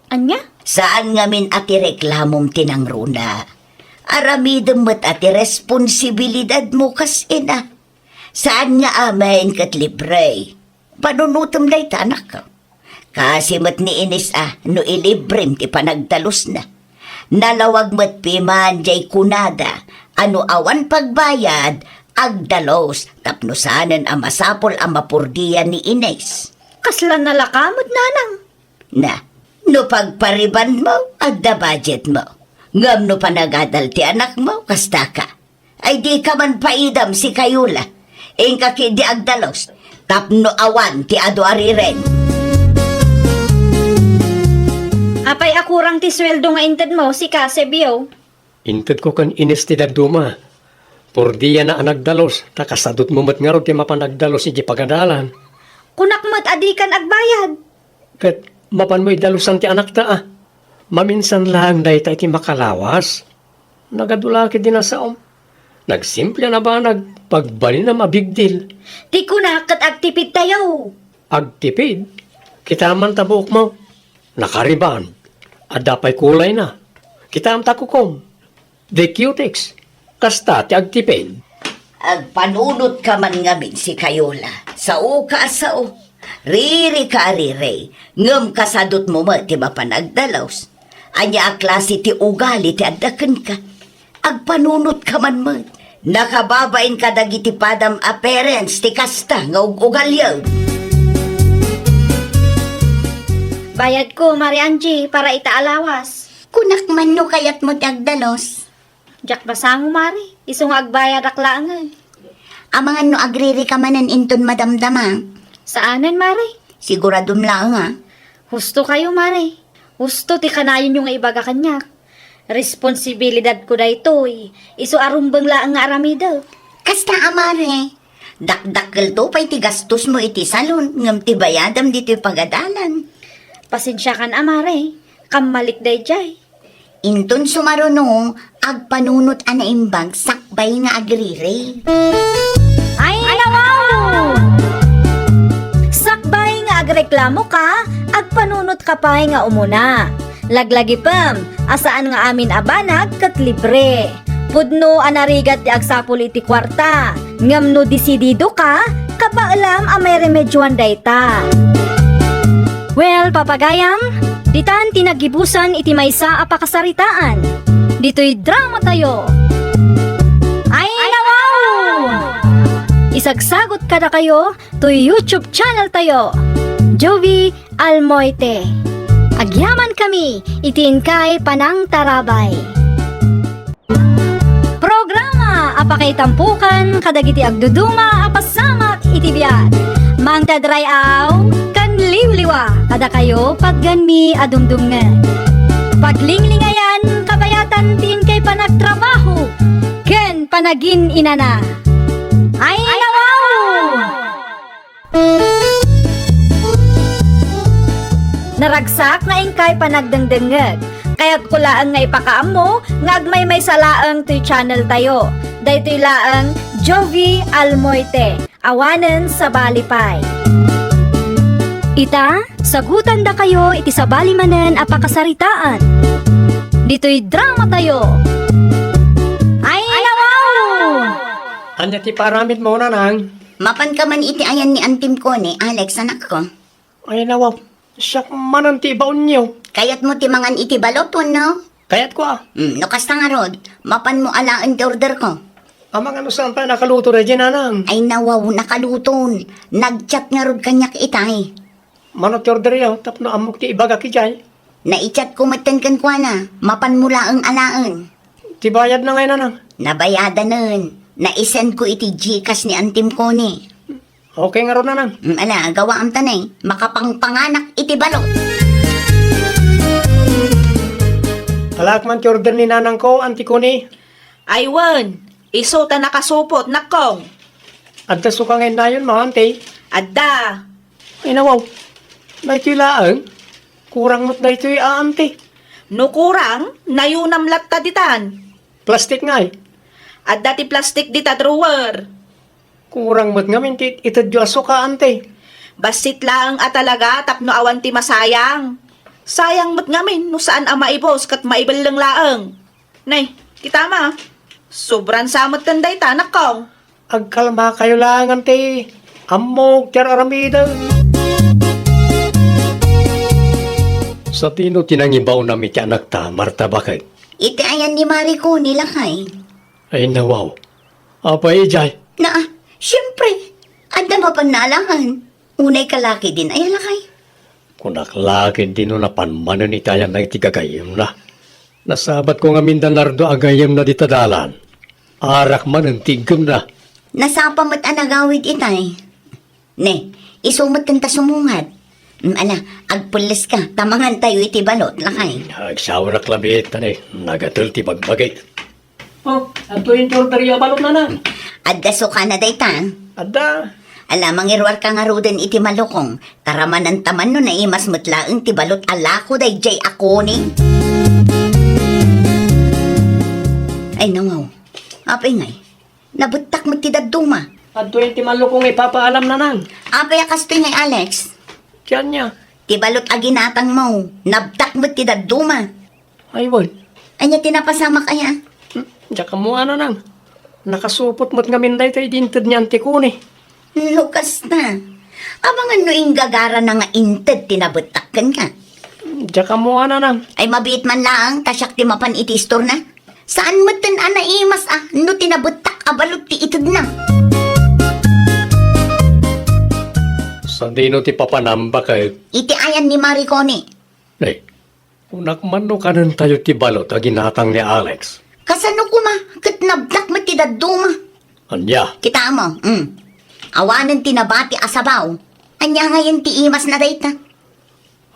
Ania? Saan ngamin a ti reklamom ti nangruna. Aramidem met a ti responsibilidadmo kas ina. Saan nga amin ket libre. Panunotem dayta, anak. Kasi met ni Ines a no ilibrem ti panagdalusna. Nalawag met piman jay kunada a no awan pagbayad, agdalus tapno saanen a masapul a mapurdian ni Ines. Kasla nalaka met, nanang. Na, no pagparibanmo, adda budgetmo. Ngem no panagadal ti anakmo, kastaka. Ay dika man paidam sika, Ayola. Inka ketdi agdalus, tapno awan ti adu a riren. Apay a kurang ti sueldo nga intedmo, sika, Sebio? Intedko ken Ines ti dadduma. Purdiana a nagdalus, ta kasadutmo met ngarud ti mapan agdalus idiay pagadalan. Kunak met a dikan agbayad. Ket mapanmo idalusan ti anakta a. Maminsan laeng dayta iti makalawas. Nagadu la ketdi nasaom. Nagsimple a banag, pagbalinam a big deal. Ti kunak ket agtipidtayo. Agtipid? Kitam man ta buokmo. Nakariban. Adda pay kulayna. Kitam ta kukom. Di cutex. Kasta ti agtipid. Agpanunotka man ngamin sika, Ayola. Saoka a sao. Ririka a riri. Ngem kasadutmo met ti mapan agdalus. Ania a klase ti ugali ti adda kenka? Agpanunotka man met. Nakababain kadagiti padam a parents ti kasta nga ug-ugaliem. Bayadko, Mare Angie, para ita a lawas. Kunak man no kayatmo ti agdalus. Diak masango, Mare. Isu nga agbayadak laengen. Amangan no agririka manen inton madamdama. Saanen, Mare. Siguradom laeng a. Husto kayo, Mare. Husto ti kanayonyo nga ibaga kaniak. Responsibilidadko daytoy. Isu a rumbeng laeng nga aramidek. Kasta a, Mare. Dakdakkelto pay ti gastosmo iti salon, ngem ti bayadam ditoy pagadalan. Pasensiakan a, Mare. Kammalik daydiay. Inton sumaruno, agpanunot a naimbag sakbay nga agriri. Ay, nawaw! Sakbay nga agreklamoka, agpanunotka pay nga umuna. Laglagipem a saan nga amin a banag ket libre. Pudno a narigat ti agsapul iti kuarta, ngem no disididoka, kabaelam a mairemedioan dayta. Well, papagayam, ditan ti naggibusan iti maysa a pakasaritaan. Ditoy dramatayo. Ay, nawaw! Isagsagot kadakayo toy YouTube channel tayo, Jovi Almoite. Agyaman kami iti inkay panangtarabay. Programa a pakaitampokan kadagiti agduduma a pasamak iti biag. Mangted ray-aw ken liwliwa kadakayo pagganmi a dumdumngeg. Paglinglingayan kabayatan ti inkay panagtrabaho ken panagin-inana. Ay, nawaw! Naragsak nga inkay panagdengdengngeg. Kayatko laeng nga ipakaammo nga agmaymaysa laeng toy channel tayo. Daytoy laeng Jovi Almoite, awanen sabali pay. Ita, sagutandakayo iti sabali manen a pakasaritaan. Ditoy drama tayo. Ay, nawaw! Ania ti paramidmo, nanang? Mapanka man iti ayan ni Antim Connie, Alex, anakko. Ay, nawaw. Siak manen ti ibaonyo. Kayatmo ti mangan iti balot wenno? Kayatko a. Hmm, no kasta ngarud, mapanmo alaen ti orderko. Amangan no saan pay a nakaluto daydiay, nanang? Ay, nawaw, nakaluton. Nag-chat ngarud kaniak itay. Mano ti orderyo tapno ammok ti ibagak idiay? Nai-chatko metten kenkuana, mapanmo laeng alaen. Ti bayadna ngay, nanang? Nabayadanen. Nai-sendko iti Gcash ni Antim Connie. Okay ngarud, nanang. Mm, ala, gawaam ta nay, makapangpanganak iti balot. Alaek man ti order ni nanangko, Anti Connie. Ay wen, isu ta nakasupot, nakkong. Adda suka nga innayonmo, Anti? Adda. Ay, nawaw. Daytoy laeng. Kurang met daytoy a, Anti. No kurang, nayonam latta ditan. Plastik ngay? Adda ti plastik dita drawer. Kurang met ngamin ti itedyo a suka, Anti. Bassit laeng a talaga tapno awan ti masayang. Sayang met ngamin no saan a maibus ket maibelleng laeng. Nay, kitam a. Sobran sa metten dayta, nakkong. Agkalmakayo laeng, Anti. Ammok ti ar-aramidek. Sadino ti nangibaonam iti anakta, Marta, baket? Iti ayan ni Mari Connie, lakay. Ay, nawaw. Apay idiay? Naa, siempre. Adda mapanna alaen. Unay ka laki din aya, lakay. Kunak la ketdi no napan manen iti ayanna iti gagayyemna. Nasabatko ngamin da Nardo a gayyemna dita dalan. Arak manen ti iggemna. Nasapa met a nagawid itay. Ne, isu metten ta sumungad. Mm, ala, agpelleska, ta mangantayo iti balot, lakay. Agsaorak labiit, ta ne, nagatel ti bagbagi. Oh, adtoyen ti orderyo a balot, nanang. Adda sukana dayta? Adda. Ala, mangiruarka ngaruden iti malukong. Taramananta man no naimas met laeng ti balot a lako daydiay a Connie. Ay, nawaw. Apay ngay? Nabettak met ti dadduma. Adtoyen ti malukong nga ipapaalam, nanang. Apay a kastoy ngay, Alex? Ti ania? Ti balot a ginatangmo. Nabettak met ti dadduma. Ay, wen. Ania ti napasamak aya? Hmm, diak ammo, nanang. Nakasupot met ngamin dayta idi inted ni Anti Connie. No kasta, amangan no inggagarana nga inted ti nabettak kenka. Hmm, diak ammo, nanang. Ay, mabiit man laeng ta siak ti mapan iti istorna. Saan metten a naimas a no ti nabettak a balot ti itedna. Sadino ti papanam, baket? Iti ayan ni Mari Connie. Ay, kunak man no kanentayo ti balot a ginatang ni Alex. Kasano koma ket nabettak met ti dadduma? Ania? Kitam a, mm. Awanen ti nabati a sabaw. Ania ngayen ti imasna dayta?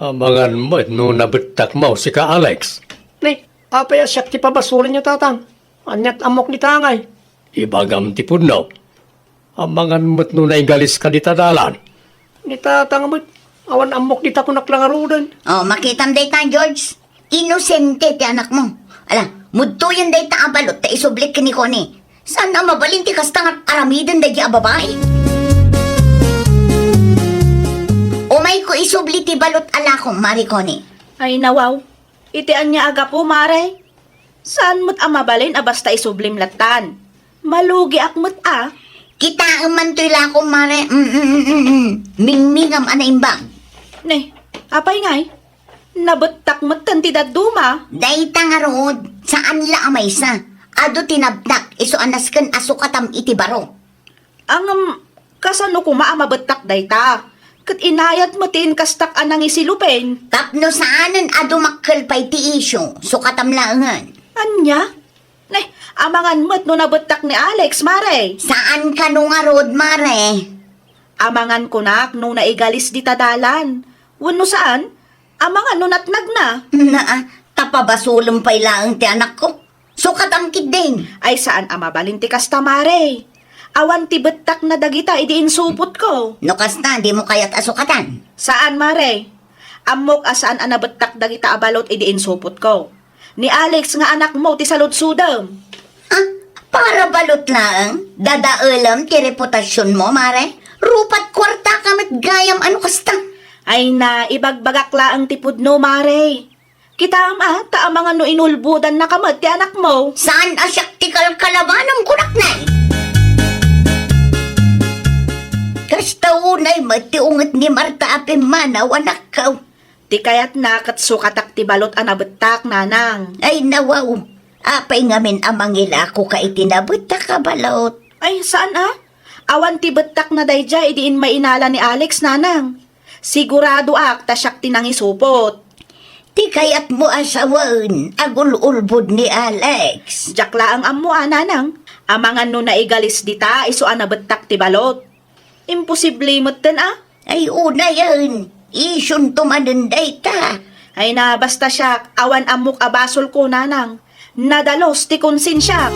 Amangan met no nabettakmo, sika, Alex. Ne, apay a siak ti pabasolenyo, tatang? Aniat ammok dita ngay? Ibagam ti pudno. Amangan met no naigaliska dita dalan. Ni tatang met, awan ammok dita, kunak la ngaruden. Oh, makitam dayta, George. Inosente ti anakmo. Ala, mudtoyen dayta a balot ta isublik ken ni Connie. Saan a mabalin ti kasta nga aramiden daydi a babai? Umayko isubli ti balot a lakom, Mari Connie. Ay, nawaw. Iti ania a gapu, Mare? Saan met a mabalin a basta isublim lattan? Malugiak met a. Kitaem man toy lakom, Mare. Mm, mm, mm, mm, mm. Mingmingam a naimbag. Ne, apay ngay? Nabettak metten ti dadduma. Dayta ngarud, saan la a maysa. Adu ti nabettak, isu a nasken a sukatam iti baro. Ngem, kasano koma a mabettak dayta? Ket inayat met ti inkastak a nangisilupen. Tapno saanen a dumakkel pay ti isyu, sukatam laengen. Ania? Ne, amangan met no nabettak ni Alex, Mare. Saan kano ngarud, Mare? Amangan kunak no naigalis dita dalan. Wenno saan? Amangan no natnagna. Naa, ta pabasolem pay laeng ti anakko. Sukatam ketdin. Ay, saan a mabalin ti kasta, Mare. Awan ti bettakna dagita idi insupotko. No kasta, dimo kayat a sukatan? Saan, Mare. Ammok a saan a nabettak dagita a balot idi insupotko. Ni Alex nga anakmo ti saludsodem. Ah, para balot laeng? Dadaelem ti reputasionmo, Mare? Rupat kuartaka met gayam a no kasta. Ay na, ibagbagak laeng ti pudno, Mare. Kitaem a, ta amangan no inulbodannaka met ti anakmo. Saan a siak ti kalkalabanem, kunak nay. Kasta unay met ti unget ni Marta a pimmanaw, anakko. Ti kayatna ket sukatak ti balot a nabettak, nanang. Ay, nawaw. Apay ngamin a mangilakoka iti nabettak a balot? Ay, saan a? Awan ti bettakna daydiay idi immainala ni Alex, nanang. Siguradoak ta siak ti nangisupot. Ti kayatmo a sawen, agul-ulbod ni Alex. Diak laeng ammo a, nanang. Amangan no naigalis dita, isu a nabettak ti balot. Imposible metten a. Ay, unayen, isunto manen dayta. Ay na, basta siak, awan ammok a basolko, nanang. Nadalus ti konsensiak.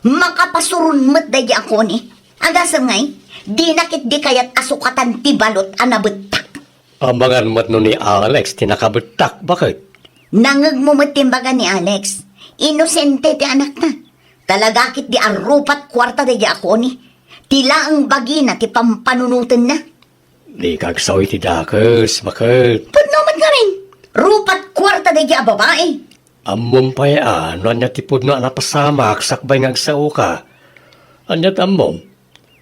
Hmm, makapasuron met daydi a koni. Agasem ngay, dina ketdi kayat a sukatan ti balot a nabettak. Amangan met no ni Alex ti nakabettak, baket? Nangngegmo met ti imbaga ni Alex. Inosente ti anakna. Talaga ketdi a rupat kuarta daydi a koni. Ti laeng bagina ti pampanunotenna. Dika agsao iti dakes, baket? Pudno met ngamin. Rupat kuarta daydi a babai. Ammom pay a no ania ti pudno a napasamak sakbay nga agsaoka. Ania ti ammom?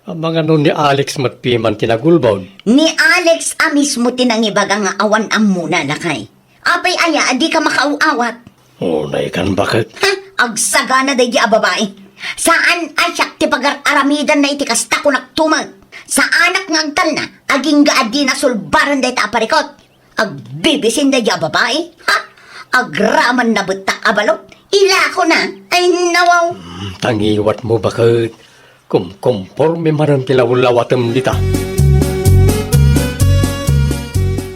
Amangan no ni Alex met piman ti nagulbod. Ni Alex a mismo ti nangibaga nga awan ammona, lakay. Apay aya a dika makaaw-awat? Unaykan, baket? Ha? Agsagana daydi a babai. Saan a siak ti pagar-aramidanna iti kasta, kunak tumet. Saanak nga agtalna, agingga a dina sulbaren dayta a parikot. Agbibisin daydi a babai? Ha? Agraman nabettak a balot? Ilakona? Ay, nawaw. Hmm, tangiwatmo, baket. Kumkomporme manen ti lawlawatem dita.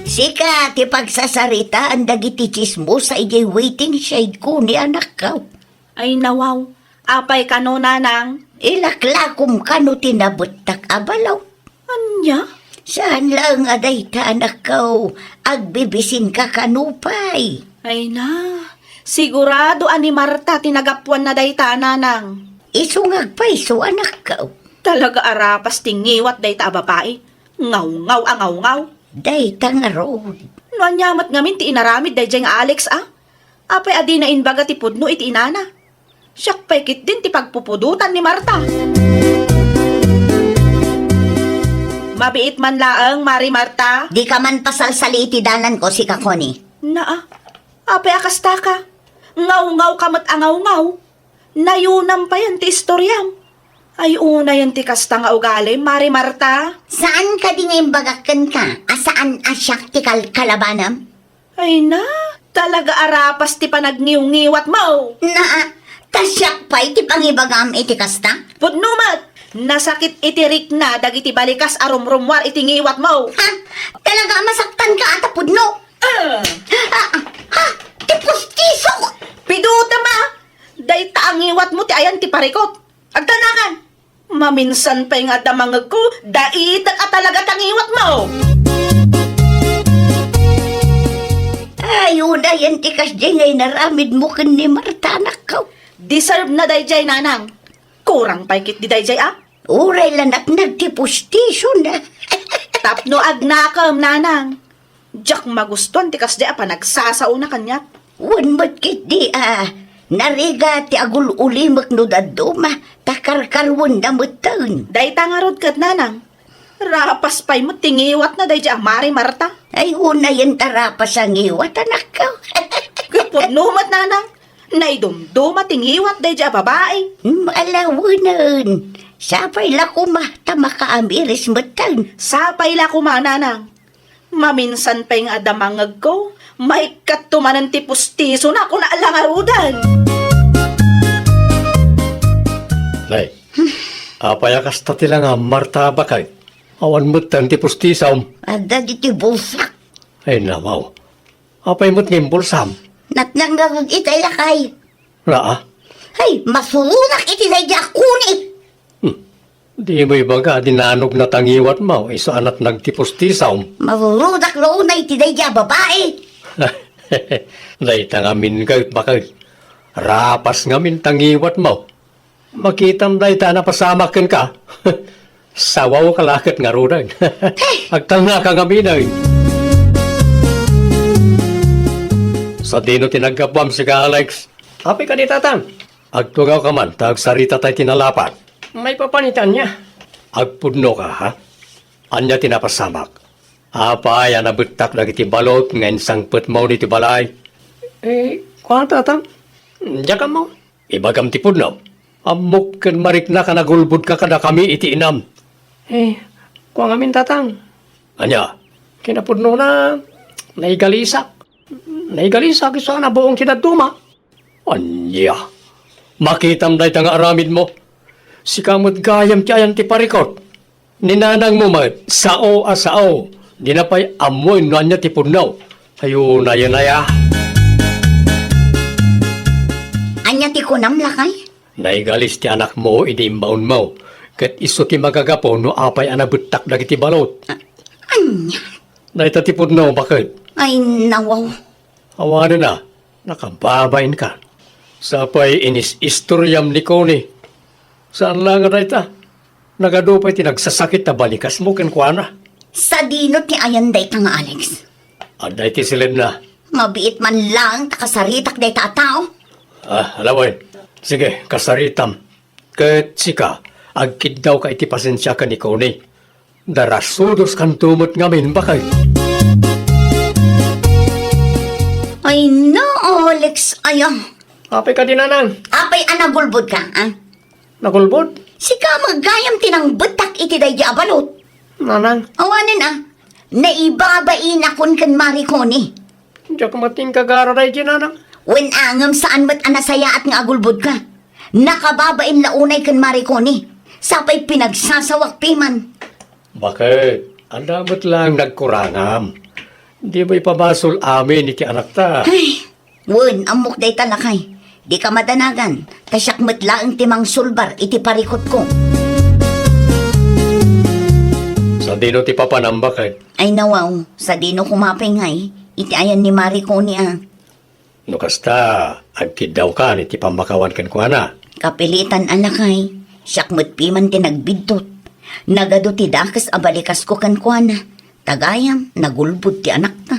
Sika ti pagsasaritaan dagiti tsismosa idiay waiting shed ko ni anakko. Ay, nawaw. Apay kano, nanang? Ilaklakom kano ti nabettak a balot. Ania? Saan laeng a dayta, anakko. Agbibisinka kano pay. Ay na, sigurado a ni Marta ti nagapuanna dayta, nanang. Isu nga agpayso, anakko. Talaga a rapas ti ngiwat dayta a babai. Ngawngaw a ngawngaw. Dayta ngarud. No ania met ngamin ti inaramid daydiay nga Alex a? Apay a dina imbaga ti pudno iti inana? Siak pay ketdin ti pagpupudotan ni Marta. Mabiit man laeng, Mari Marta. Dika man pasalsali iti dananko, sika Connie. Naa, apay a kastaka? Ngawngaw ka met a ngawngaw. Nayunam payen ti istoriam. Ay, unayen ti kasta nga ugalim, Mari Marta. Saan kadi nga imbagak kenka a saan a siak ti kalkalabanem? Ay na, talaga a rapas ti panagniwngiwatmo. Naa, ta siak pay ti pangibagam iti kasta? Pudno met, nasakit iti rikna dagiti balikas a rumrummuar iti ngiwatmo. Ha? Talaga a masaktanka a ta pudno? Ah! Ah, ha? Ti pustisok! Pidutem a! Dayta a ngiwatmo ti ayan ti parikot. Agtalnakan! Maminsan pay nga adda mangngegko, daitek a talaga ta ngiwatmo. Ay, unayen ti kasdiay nga inaramidmo ken ni Marta, anakko. Deserve na daydiay, nanang. Kurang pay ketdi daydiay a? Uray la natnag ti pustisona. Tapno agnakem, nanang. Diak magustuan ti kasdiay a panagsasaona kaniak. Wen met ketdi a narigat ti agul-ulimek no dadduma, ta karkaruenna metten. Dayta ngarud ket, nanang, rapas pay met ti ngiwatna daydiay a Mari Marta. Ay, unayen ta rapas a ngiwat, anakko. Ket pudno met, nanang, naidumduma ti ngiwat daydiay a babai. Hmm, alawenen. Sapay la koma ta makaamiris metten. Sapay la koma, nanang. Maminsan pay nga adda mangngegko, maikkatto manen ti pustisona, kuna la ngaruden. Nay, apay a kasta ti langam, Marta, baket? Awan metten ti pustisom. Adda ditoy bulsak. Ay, nawaw. Apay met nga imbulsam? Natnag ngarud itay, lakay. Naa? Ay, masuronak iti daydi a Connie. Hmm. Dimo ibaga a dinanogna ta ngiwatmo, isu a natnag ti pustisom. Marurudak no unay ti daydi a babai. Dayta ngamin ket, baket. Rapas ngamin ta ngiwatmo. Makitam dayta a napasamak kenka. Sawawka la ket ngaruden. Agtalnaka ngamin, ay. Sadino ti naggapuam, sika Alex? Apay kadi, tatang? Agtugawka man ta agsaritata iti nalapat. Maipapan iti ania? Agpudnoka, ha? Ania ti napasamak? Apay a nabettak dagiti balot nga insangpetmo ditoy balay? Eh, kuan, Tatang. Diak ammo. Ibagam ti pudno. Ammok ken mariknak a nagulbodka kadakami iti inam. Eh, kua ngamin, Tatang. Ania? Kinapudnona, naigalisak. Naigalisak isu a nabuong ti dadduma. Ania? Makitam dayta nga aramidmo. Sika met gayam ti ayan ti parikut. Ni nanangmo met, sao a sao. Dina pay ammoen no ania ti pudno. Ayo, nayanaya. Ania ti kunam, lakay? Naigalis ti anakmo idi imbaonmo, ket isu ti magagapu no apay a nabettak dagiti balot. A-, ania? Dayta ti pudno, baket. Ay, nawaw. Awanen a, nakababainka. Sapay inis-istoriam ni Connie. Saan la nga dayta? Nagadu pay ti nagsasakit a balikasmo kenkuana. Sadino ti ayan dayta nga Alex? Adda iti silenna. Mabiit man laeng ta kasaritak dayta a tao. Ah, ala wen. Sige, kasaritam. Ket sika, agkiddawka iti pasensiakan ni Connie. Darasudoskanto met ngamin, baket. Ay, no, Alex, aya. Apay kadi, Nanang? Apay a nagulbodka, a? Nagulbod? Sika met gayam ti nangbettak iti daydi a balot. Nanang? Awanen a, naibabainakon ken Mari Connie. Diak met inkagara daydi, Nanang. Wen a ngem saan met a nasayaat nga agulbodka. Nakababain la unay ken Mari Connie. Sapay pinagsasawak piman. Baket, adda met laeng nagkurangam. Dimo ipabasol amin iti anakta. Ay, wen, ammok dayta, lakay. Dika madanagan, ta siak met laeng ti mangsulbar iti parikutko. Sadino ti papanam, baket? Ay, nawaw, sadino koma pay ngay, iti ayan ni Mari Connie a. No kasta, agkiddawkan iti pammakawan kenkuana. Kapilitan a, lakay, siak met piman ti nagbiddut. Nagadu ti dakes a balikasko kenkuana, ta gayam, nagulbod ti anakta.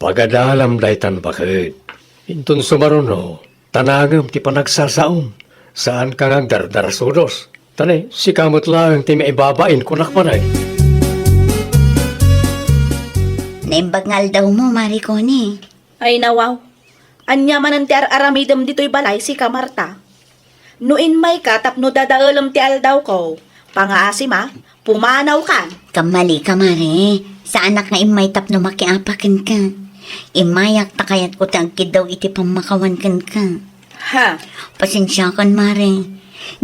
Pagadalam daytan, baket. Inton sumaruno, tanangem ti panagsasaom. Saanka nga agdardarasudos. Ta ne, sika met laeng ti maibabain kunak manay. Naimbag nga aldawmo, Mari Connie. Ay, nawaw. Ania manen ti ar-aramidem ditoy balay, sika, Marta? No immayka tapno dadaelem ti aldawko, pangaasim a, pumanawkan. Kammalika, Mare. Saanak nga immay tapno makiapa kenka. Immayak ta kayatko ti agkiddaw iti pammakawan kenka. Ha? Pasensiakan, Mare.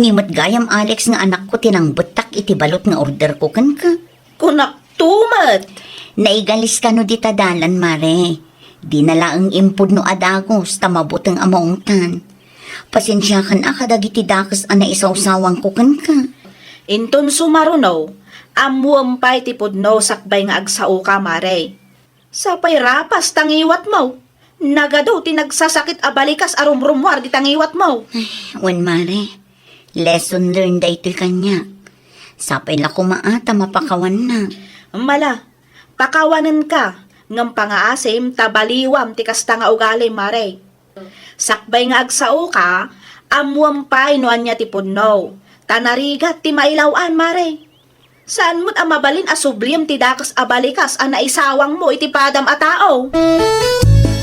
Ni met gayam, Alex, nga anakko ti nangbettak iti balot nga orderko kenka. Kunak to met. Naigalis kano dita dalan, Mare. Dina laeng impudno a dagus ta mabuteng a maungtan. Pasensiakan a kadagiti dakes a naisawsawangko kenka. Inton sumaruno, ammoem pay ti pudno sakbay nga agsaoka, Mare. Sapay rapas ta ngiwatmo. Nagadu ti nagsasakit a balikas a rumrummuar dita ngiwatmo. Ay, wen, Mare. Lesson learned daytoy kaniak. Sapay la koma a ta mapakawanna. Mala, pakawanenka, ngem pangaasim ta baliwam ti kasta nga ugalim, Mare. Sakbay nga agsaoka, ammoem pay no ania ti pudno, ta narigat ti mailaw-an, Mare. Saan met a mabalin a subliem ti dakes a balikas a naisawangmo iti padam a tao.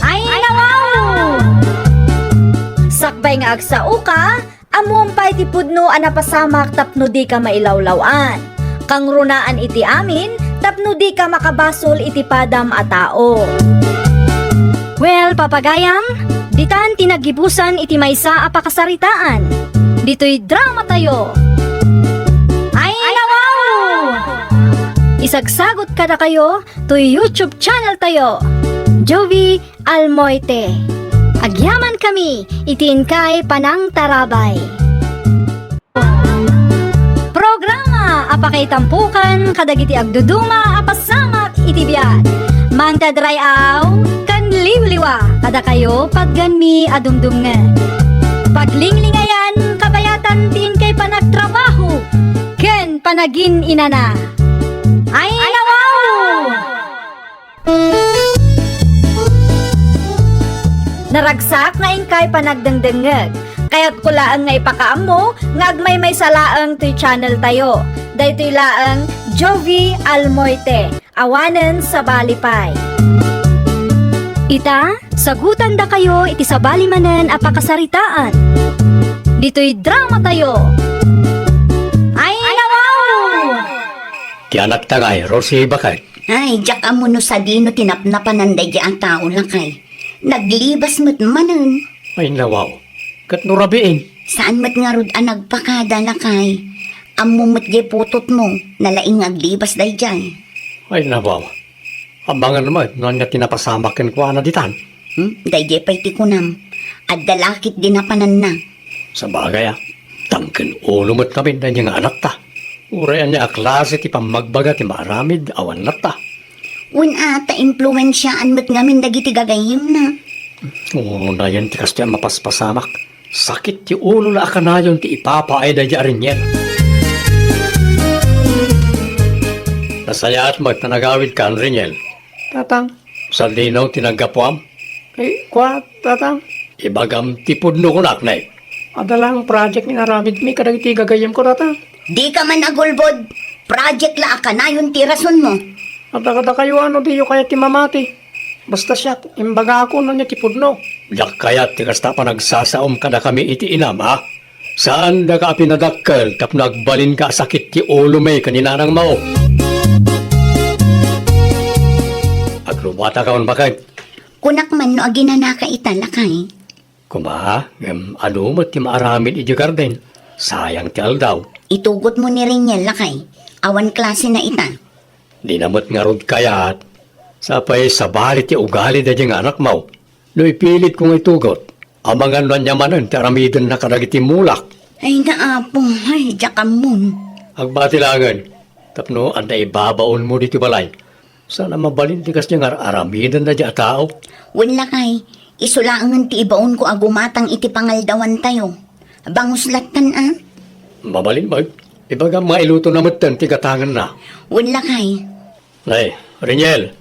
Ay, nawaw! Sakbay nga agsaoka, ammoem pay ti pudno a napasamak tapno dika mailawlaw-an. Kangrunaan iti amin tapno dika makabasol iti padam a tao. Well, papagayam, ditan ti naggibusan iti maysa a pakasaritaan. Ditoy drama tayo. Ay, nawaw! Isagsagot kadakayo toy YouTube channel tayo, Jovie Almoite. Agyamankami iti inkay panangtarabay. Programa a pakaitampokan kadagiti agduduma a pasamak iti biag. Mangted ray-aw ken liwliwa kadakayo patgenmi a dumdumngeg. Paglinglingayan kabayatan ti inkay panagtrabaho ken panagin-inana. Ay, nawaw! Naragsak nga inkay panagdengdengngeg. Kayatko laeng nga ipakaammo nga agmaymaysa laeng toy channel tayo. Daytoy laeng Jovi Almoite, awanen sabali pay. Ita, sagutandakayo iti sabali manen a pakasaritaan. Ditoy dramatayo. Ay, nawaw! Ti anakta ngay, Rosie, baket? Ay, diak ammo no sadino ti napnapanan daydiay a tao, lakay. Naglibas met manen. Ay, nawaw. Ket no rabiin? Saan met ngarud a nagpakada, lakay. Ammo met diay putotmo, nalaing nga aglibas daydiay. Ay, nawaw. Abangan met no ania ti napasamak kenkuana ditan. Hmm? Daydiay pay ti kunam. Adda la ketdi napananna. Sabagay a, tangken ulo met ngamin daydiay nga anakta. Uray ania a klase ti pammagbaga ti maaramid awan latta. Wen a, ta impluensiaan met ngamin dagiti gagayyemna. Unayen ti kastoy a mapaspasamak. Sakit ti ulo la a kanayon ti ipapaay daydiay a Reniel. Nasayaat met ta nagawidkan, Reniel. Tatang. Sadino ti naggapuam? Eh, kua, Tatang. Ibagam ti pudno kunak, ne? Adda lang project nga inaramidmi kadagiti gagayyemko, Tatang. Dika man agulbod. Project la a kanayon ti rasonmo. Adda kadakayo a no diyo kayat ti mamati. Basta siak, imbagakon no ania ti pudno. Diak kayat ti kasta a panagsasaom kadakami iti inam, a? Saandaka a pinadakkel tapno agbalinka a sakit ti ulomi ken ni nanangmo. Agrubatakon, baket. Kunak man no aginanaka ita, lakay. Koma, ngem adu met ti maaramid idiay garden. Sayang ti aldaw. Itugotmo ni Reniel, lakay. Awan klasena ita. Dina met ngarud kayat. Sapay sabali ti ugali daydiay nga anakmo. No ipilitko nga itugot, amangan no ania manen ti aramidenna kadagiti mulak. Ay nga, Apo, ay, diak ammon. Agbati laengen, tapno adda ibabaonmo ditoy balay. Saan a mabalin ti kasdiay nga ar-aramiden daydiay a tao. Wen, lakay, isu laengen ti ibaonko a gumatang iti pangaldawantayo. Bangus lattan a. Mabalin met, ibagam nga ilutona metten ti gatangenna. Wen, lakay. Ay, Reniel,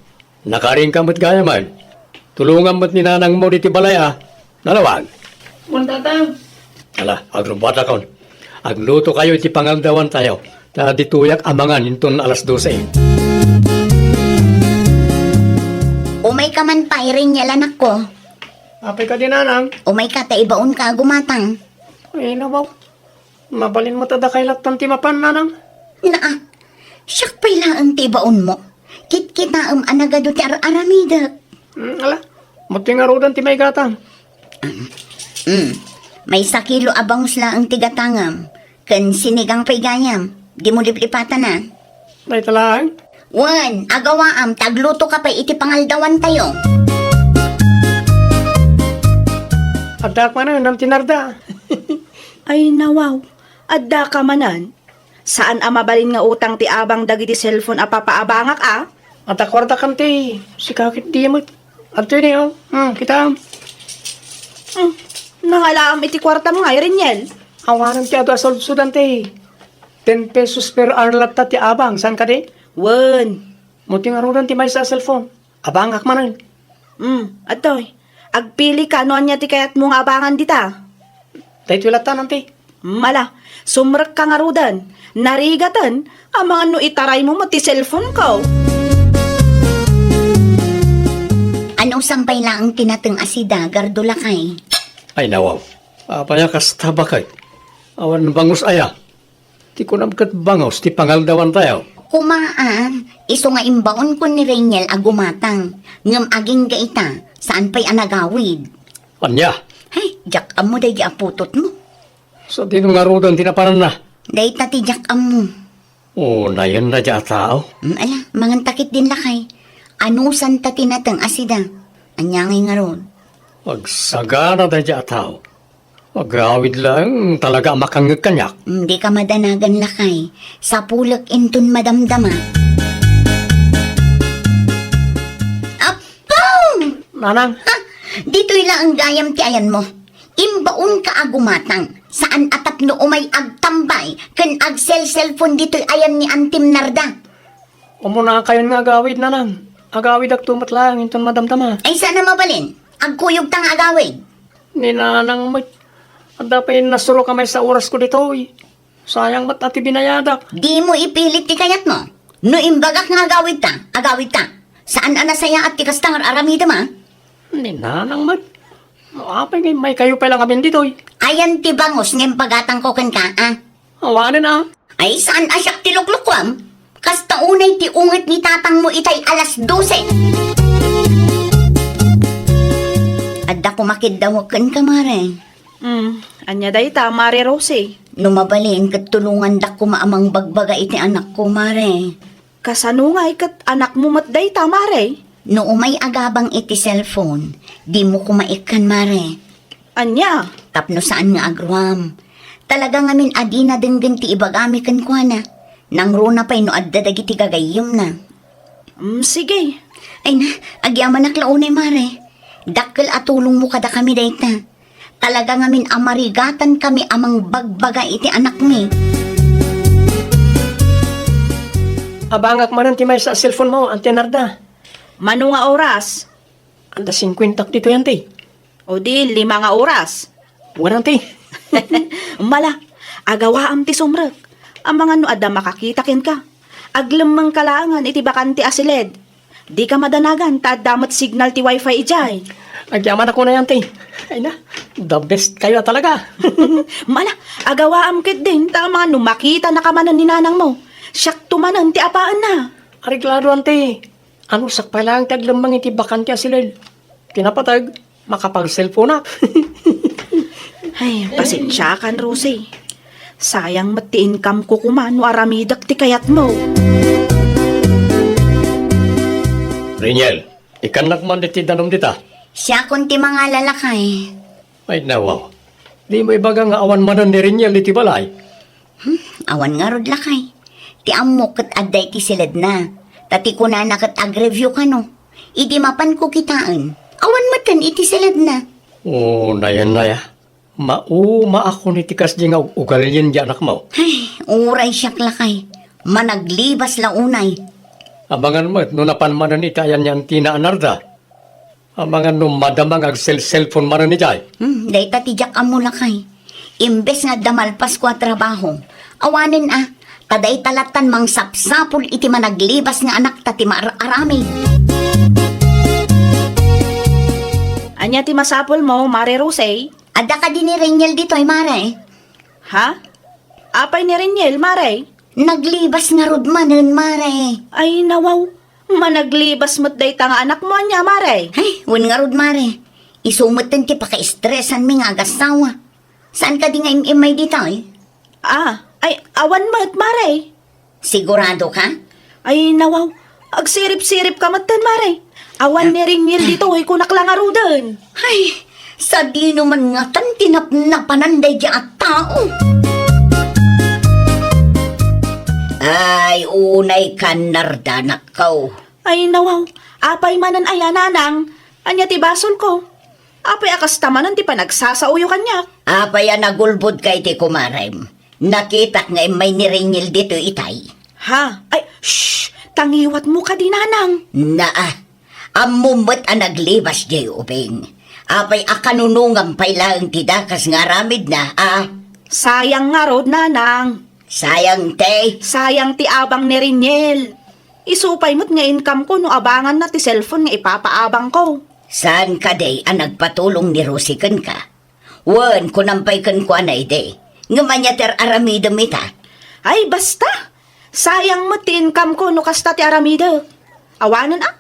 nakarinka met gayamen. Tulongam met ni nanangmo ditoy balay a. Nalawag. Wen, Tatang. Ala, agrubatakon. Aglutokayo iti pangaldawantayo. Ta ditoyak amangan inton alas dose. Umayka man pay, Reniel, anakko. Apay kadi, Nanang? Umayka ta ibaonka a gumatang. Ay, nabaw. Mabalin met a dakay lattan ti mapan, Nanang. Naa, siak pay laeng ti ibaonmo. Kitkitaem a nagadu ti ar-aramidek. Mm, ala, mo ti ngaruden ti maigatang. Mm. Maysa kilo a bangus laeng ti gatangem, ken sinigang pay gayam. Dimo liplipatan a. Dayta laeng? Wen, agawaam, ta aglutoka pay iti pangaldawantayo. Addaak manen, Nanang Narda. Ay, nawaw. Addaka manen. Saan a mabalin nga utang ti abang dagiti cellphone a papaabangak a? Adda kuarta kanti, sika ketdi met. Adtoy ni, o. Hmm, kitaem. Hmm, nangalaam iti kuartam ngay, Reniel. Awanen ti adu a sudsodan ti. Ten pesos per hour latta ti abang, saan kadi? Wen. Mo ti ngaruden ti maysa a cellphone. Abangak manen. Hmm, adtoy. Agpilika no ania ti kayatmo nga abangan dita. Daytoy latta, Nanti. Mala, sumrekka ngaruden. Narigaten, amangan no itaraymo met ti cellphoneko. Anusan pay laeng ti nateng a sida, Gardo lakay? Ay, nawaw. Apay a kasta, baket? Awan bangus aya? Ti kunam ket bangus ti pangaldawantayo. Kumaan, isu nga imbaonko ni Reniel a gumatang, ngem agingga ita, saan pay a nagawid. Ania? Hay, diak ammo daydi a putotmo. Sadino ngaruden ti napananna? Dayta ti diak ammo. O, nayen na dia a tao? Mm, ala, mangan ta ketdin lakay. Anusanta ti nateng a sida? Ania ngay ngarud? Agsagana daydi a tao. Agawid laeng talaga a makangngeg kaniak. Mm, dika madanagan lakay. Sapulek inton madamdama. Apo! Nanang. Ha? Ditoy laeng gayam ti ayanmo. Imbaonka a gumatang. Saan a tapno umay agtambay ken agselselpon ditoy ayan ni Antim Narda. Umunakayon nga agawid, Nanang. Agawidakto met laeng inton madamdama. Ay, saan a mabalin. Agkuyogta nga agawid. Ni Nanang met. Adda pay nasurok a maysa orasko ditoy. Sayang met a ti binayadak. Dimo ipilit ti kayatmo. No imbagak nga agawidta, agawidka. Saan a nasayaat ti kasta nga ar-aramidem, a? Ni nanang met. Apay nga immaykayo pay la ngamin ditoy? Ayan ti bangus nga impagatangko kenka, a? Awanen, a? Ay, saan a siak ti luklukuam? Kasta unay ti unget ni tatangmo itay alas dose. Adda koma kiddawek kenka, Mare. Hmm, ania dayta, Mare Rosie? No mabalin, ket tulongandak koma a mangbagbaga iti anakko, Mare. Kasano ngay ket anakmo met dayta, Mare? No umay agabang iti cellphone, dimo koma ikkan, Mare. Ania? Tapno saan nga agruam. Talaga ngamin a dina denggen ti ibagami kenkuana. Nangruna pay no adda dagiti gagayyemna. Mm, sige. Ay na, agyamanak la unay, Mare. Dakkel a tulongmo kadakami dayta. Talaga ngamin a marigatankami a mangbagbaga iti anakmi. Abangak manen ti maysa a cellphone mo, Auntie Narda. Mano nga oras? Adda singkuentak ditoy, Auntie. O di, lima nga oras. Wen, Auntie. Mala, agawaam ti sumrek. Amangan no adda makakita kenka. Aglemmengka laengen iti bakante a siled. Dika madanagan ta adda met signal ti wifi idiay. Agyamanak unay, Auntie. Ay na, the best kayo talaga. Mala, agawaam ketdin ta amangan no makitanaka manen ni nanangmo. Siakto manen ti apaenna. Areglado, Auntie. Anusak pay laeng ti aglemmeng iti bakante a siled. Ti napateg, makapag-cellphone-ak. Ay, pasensiakan, Rosie. Sayang met ti income ko koma no aramidek ti kayatmo. Reniel, ikannak man ditoy danum dita. Siakon ti mangala, lakay. Ay, nawaw. Dimo ibaga nga awan manen ni Reniel iti balay? Hmm, awan ngarud, lakay. Ti ammok ket adda iti siledna. Ta ti kunana ket agreview kano. Idi mapanko kitaen, awan metten iti siledna. O, nayan, naya. Maumaakon iti kasdi nga ug-, ugalien di anakmo. Ay, uray siak, lakay. Managlibas la unay. Abangan met no napan manen iti ayan ni Auntie Narda. Amangan no madama nga agsel-cellphone manen idiay. Hmm, dayta ti diak ammo, lakay. Imbes nga adda malpasko a trabaho, awanen a, ta dayta lattan mangsapsapul iti managlibas nga anakta ti maar-aramid. Ania ti masapulmo, Mare Rosie? Adda kadi ni Reniel ditoy, Mare? Ha? Apay ni Reniel, Mare? Naglibas ngarud manen, Mare. Ay, nawaw. Managlibas met dayta nga anakmo, ania, Mare? Ay, wen ngarud, Mare. Isu metten ti pakaestresanmi nga agassawa. Saan kadi nga im-immay ditoy? Ah, ay, awan met, Mare. Sigurado ka? Ay, nawaw. Agsirip-sirip ka metten, Mare. Awan ni Reniel ditoy, kunak la ngaruden. Ay, sadino man ngatan ti napnapanan daydi a tao? Ay, unay kan, Narda, anakko. Ay, nawaw. Apay manen aya, nanang? Ania ti basolko? Apay a kasta manen ti panagsasaoyo kaniak? Apay a nagulbodka iti kumarem? Nakitak nga immay ni Reniel ditoy itay. Ha? Ay, shh! Tangiwatmo kadi, nanang. Naa, ammom met a naglibas diay ubing. Apay a kanunongam pay laeng ti dakas nga aramidna, a? Sayang ngarud, nanang. Sayang ti? Sayang ti abang ni Reniel. Isu pay met nga income ko no abanganna ti cellphone nga ipapaabangko. Saan kadi a nagpatulong ni Rosie kenka? Wen, kunam pay kenkuana idi, ngem ania ti ar-aramidem ita? Ay, basta! Sayang met ti income ko no kasta ti aramidek. Awanen a?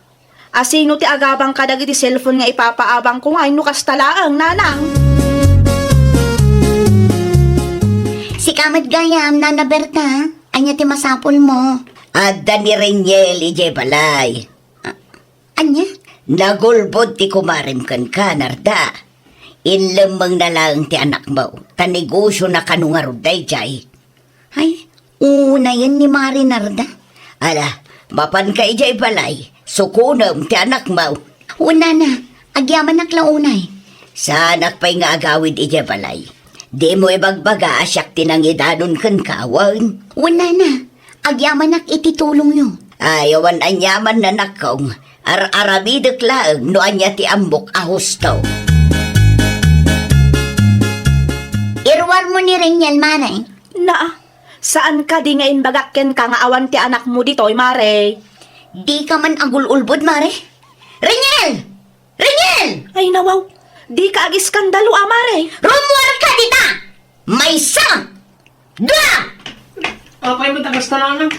Asino ti agabang kadagiti cellphone nga ipapaabangko ngay no kasta laeng, nanang? Sika met gayam, Nana Berta, ania ti masapulmo? Adda ni Reniel idiay balay. A-, ania? Nagulbod ti kumarem kenka, Narda. Inlemmengna laeng ti anakmo, ta negosiona kano ngarud daydiay. Ay, unayen ni Mare Narda. Ala, mapanka idiay balay, sukonem ti anakmo. Wen, Nana, agyamanak la unay. Saanak pay nga agawid idiay balay. Dimo ibagbaga a siak ti nangidanon kenka, wen? Wen, Nana, agyamanak iti tulongyo. Ay, awan aniaman, anakko. Ar-aramidek laeng no ania ti ammok a husto. Iruarmo ni Reniel, Mare? Naa, Saan kadi nga imbagak kenka nga awan ti anakmo ditoy, Mare? Dika man agul-ulbod, Mare? Reniel! Reniel! Ay, nawaw. Dika agiskandalo, a, Mare. Rummuarka dita! Maysa! Dua! Apay met a kasta, Nanang?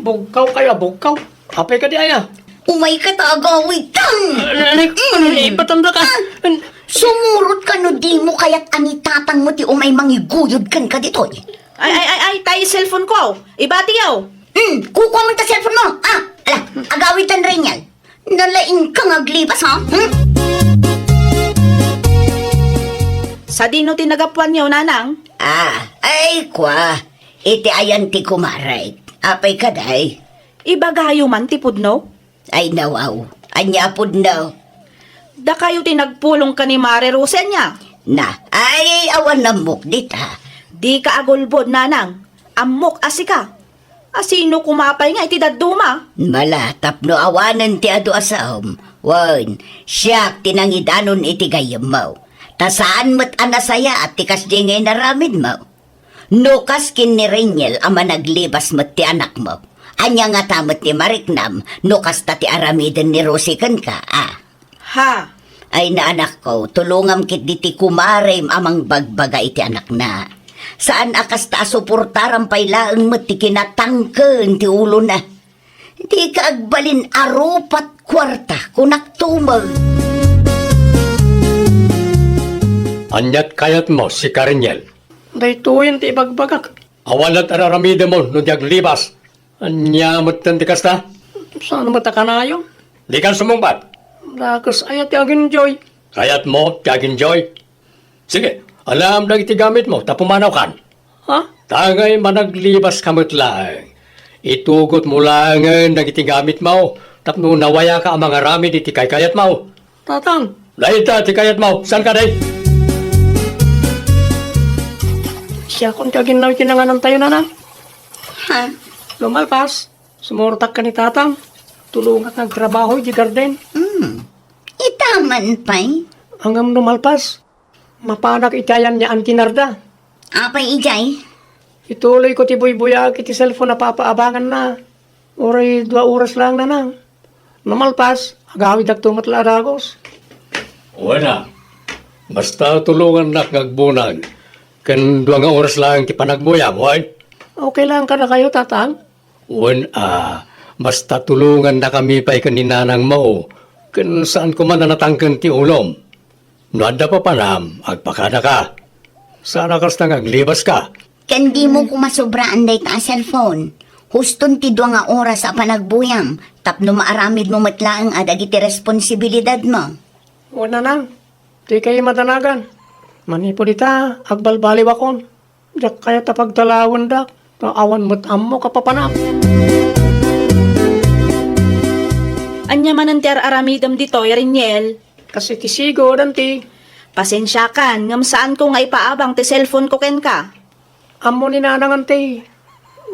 Bugkaw kayo, bugkaw. Apay kadi aya? Umayka ta agawidtan! Ay, ay, ay, Mm. ipatanda ka. Ah, sumurotka no dimo kayat a ni tatangmo ti umay mangiguyod kenka ditoy. Ay, ay, ay, ay, tay cellphone ko. Ibatiyo. Hmm, kukuaman ta cellphone mo. Ah, ala, agawidtan, Reniel. Nalaingka nga aglibas, ha? Hmm? Sadino ti nagapuanyo, Nanang? Ah, ay, kua. Iti ayan ti kumarek. Apay kadi? Ibagayo man ti pudno? Ay, nawaw. Ania a pudno? Dakayo ti nagpulong ken ni Mare Rose, ania? Na, ay, awan ammok dita. Dika agulbod, Nanang. Ammok a sika. A, sino koma pay nga iti dadduma? Mala, tapno awanen ti adu a saom. Wen, siak ti nangidanon iti gayyemmo. Ta saan met a nasayaat ti kasdi nga inaramidmo. No kas ken ni Reniel a managlibas met ti anakmo, ania ngata met ti mariknam no kasta ti aramiden ni Rosie kenka, a? Ha? Ay, na, anakko, tulongam ketdi ti kumarem a mangbagbaga iti anakna. Saan a kasta a suportaram pay laeng met ti kinatangken ti ulona. Dika agbalin a rupat kuarta, kunak tumeng. Aniat kayatmo, sika, Reniel? Daytoyen ti ibagbagak. Awan latta aramidemon no di aglibas. Ania metten ti kasta? Saan met a kanayon? Dikan sumungbat. Dakes aya ti agenjoy? Kayatmo ti agenjoy? Sige, alaem dagiti gamitmo ta pumanawkan. Ha? Ta ngay managlibaska met laeng, itugotmo laengen dagiti gamitmo tapno nawayaka a mangaramid iti kaykayatmo. Tatang. Dayta ti kayatmo. Saan kadi? Siakon ti aginnaw iti nanganantayo, Nanang. Ha? No malpas, sumurtak ken ni Tatang. Tulongak nga agtrabaho iti garden. Hmm. Ita man pay? Ngem no malpas, mapanak iti ayan ni Auntie Narda. Apay idiay? Ituloyko ti buybuyaak iti cellphone a papaabanganna. Uray dua oras laeng, Nanang. No malpas, agawidakto met la a dagus. Wen a, basta tulongannak nga agbunag ken dua nga oras laeng ti panagbuyam, wen? Okay lang kadakayo, Tatang? Wen a, basta tulongannakami pay ken ni nanangmo, ken saan koma a natangken ti ulom. No adda papanam, agpakanaka. Saan a kasta nga aglibaska. Ken dimo koma sobraan dayta a cellphone. Huston ti dua nga oras a panagbuyam, tapno maaramidmo met laeng a dagiti responsibilidadmo. Wen, Nanang, dikay madanagan. Manipud ita, agbalbaliwakon. Diak kayat a pagdalawendak, ta awan met ammok a papanam. Ania manen ti ar-aramidem ditoy, Reniel? Kas iti sigud, Auntie. Pasensiakan, ngem saanko nga ipaabang ti cellphone ko kenka. Ammo ni Nanang, Auntie.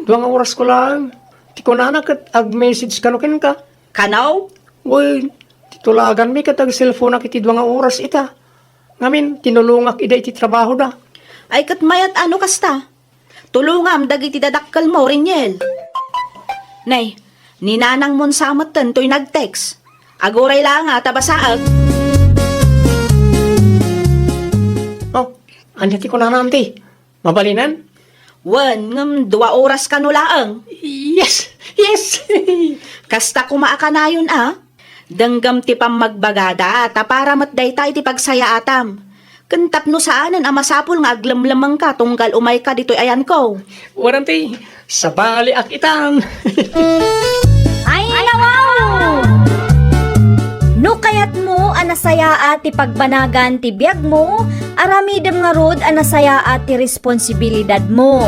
Dua nga oras ko laeng. Ti kunana ket ag-message kano kenka. Kano? Wen, ti tulaganmi ket agselfonak iti dua nga oras ita. Ngamin, tinulongak ida iti trabahoda. Ay, ket mayat a no kasta. Tulongam dagiti dadakkelmo, Reniel. Nay, ni nanangmon sa metten toy nag-text. Aguray laeng a ta basaek. Oh, ania ti kunana, Auntie? Mabalinen? Wen, ngem dua oras kano laeng. Yes! Yes! Kasta koma a kanayon a. Denggem ti pammagbagada, ta para met dayta iti pagsayaatam. Ken tapno saanen a masapul nga aglemlemengka tunggal umayka ditoy ayanko. Wen, Auntie, sabaliak itan. Ay, nawaw! No kayatmo a nasayaat ti pagbanagan ti biagmo, aramidem ngarud a nasayaat ti responsibilidadmo.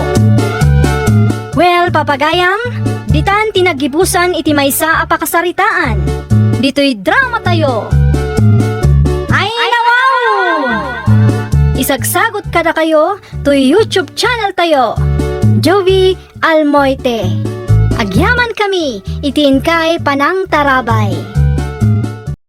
Well, papagayam, ditan ti naggibusan iti maysa a pakasaritaan. Ditoy drama tayo. Ay, nawaw! Isagsagot kadakayo toy YouTube channel tayo, Jovi Almoite. Agyaman kami iti inkay panangtarabay.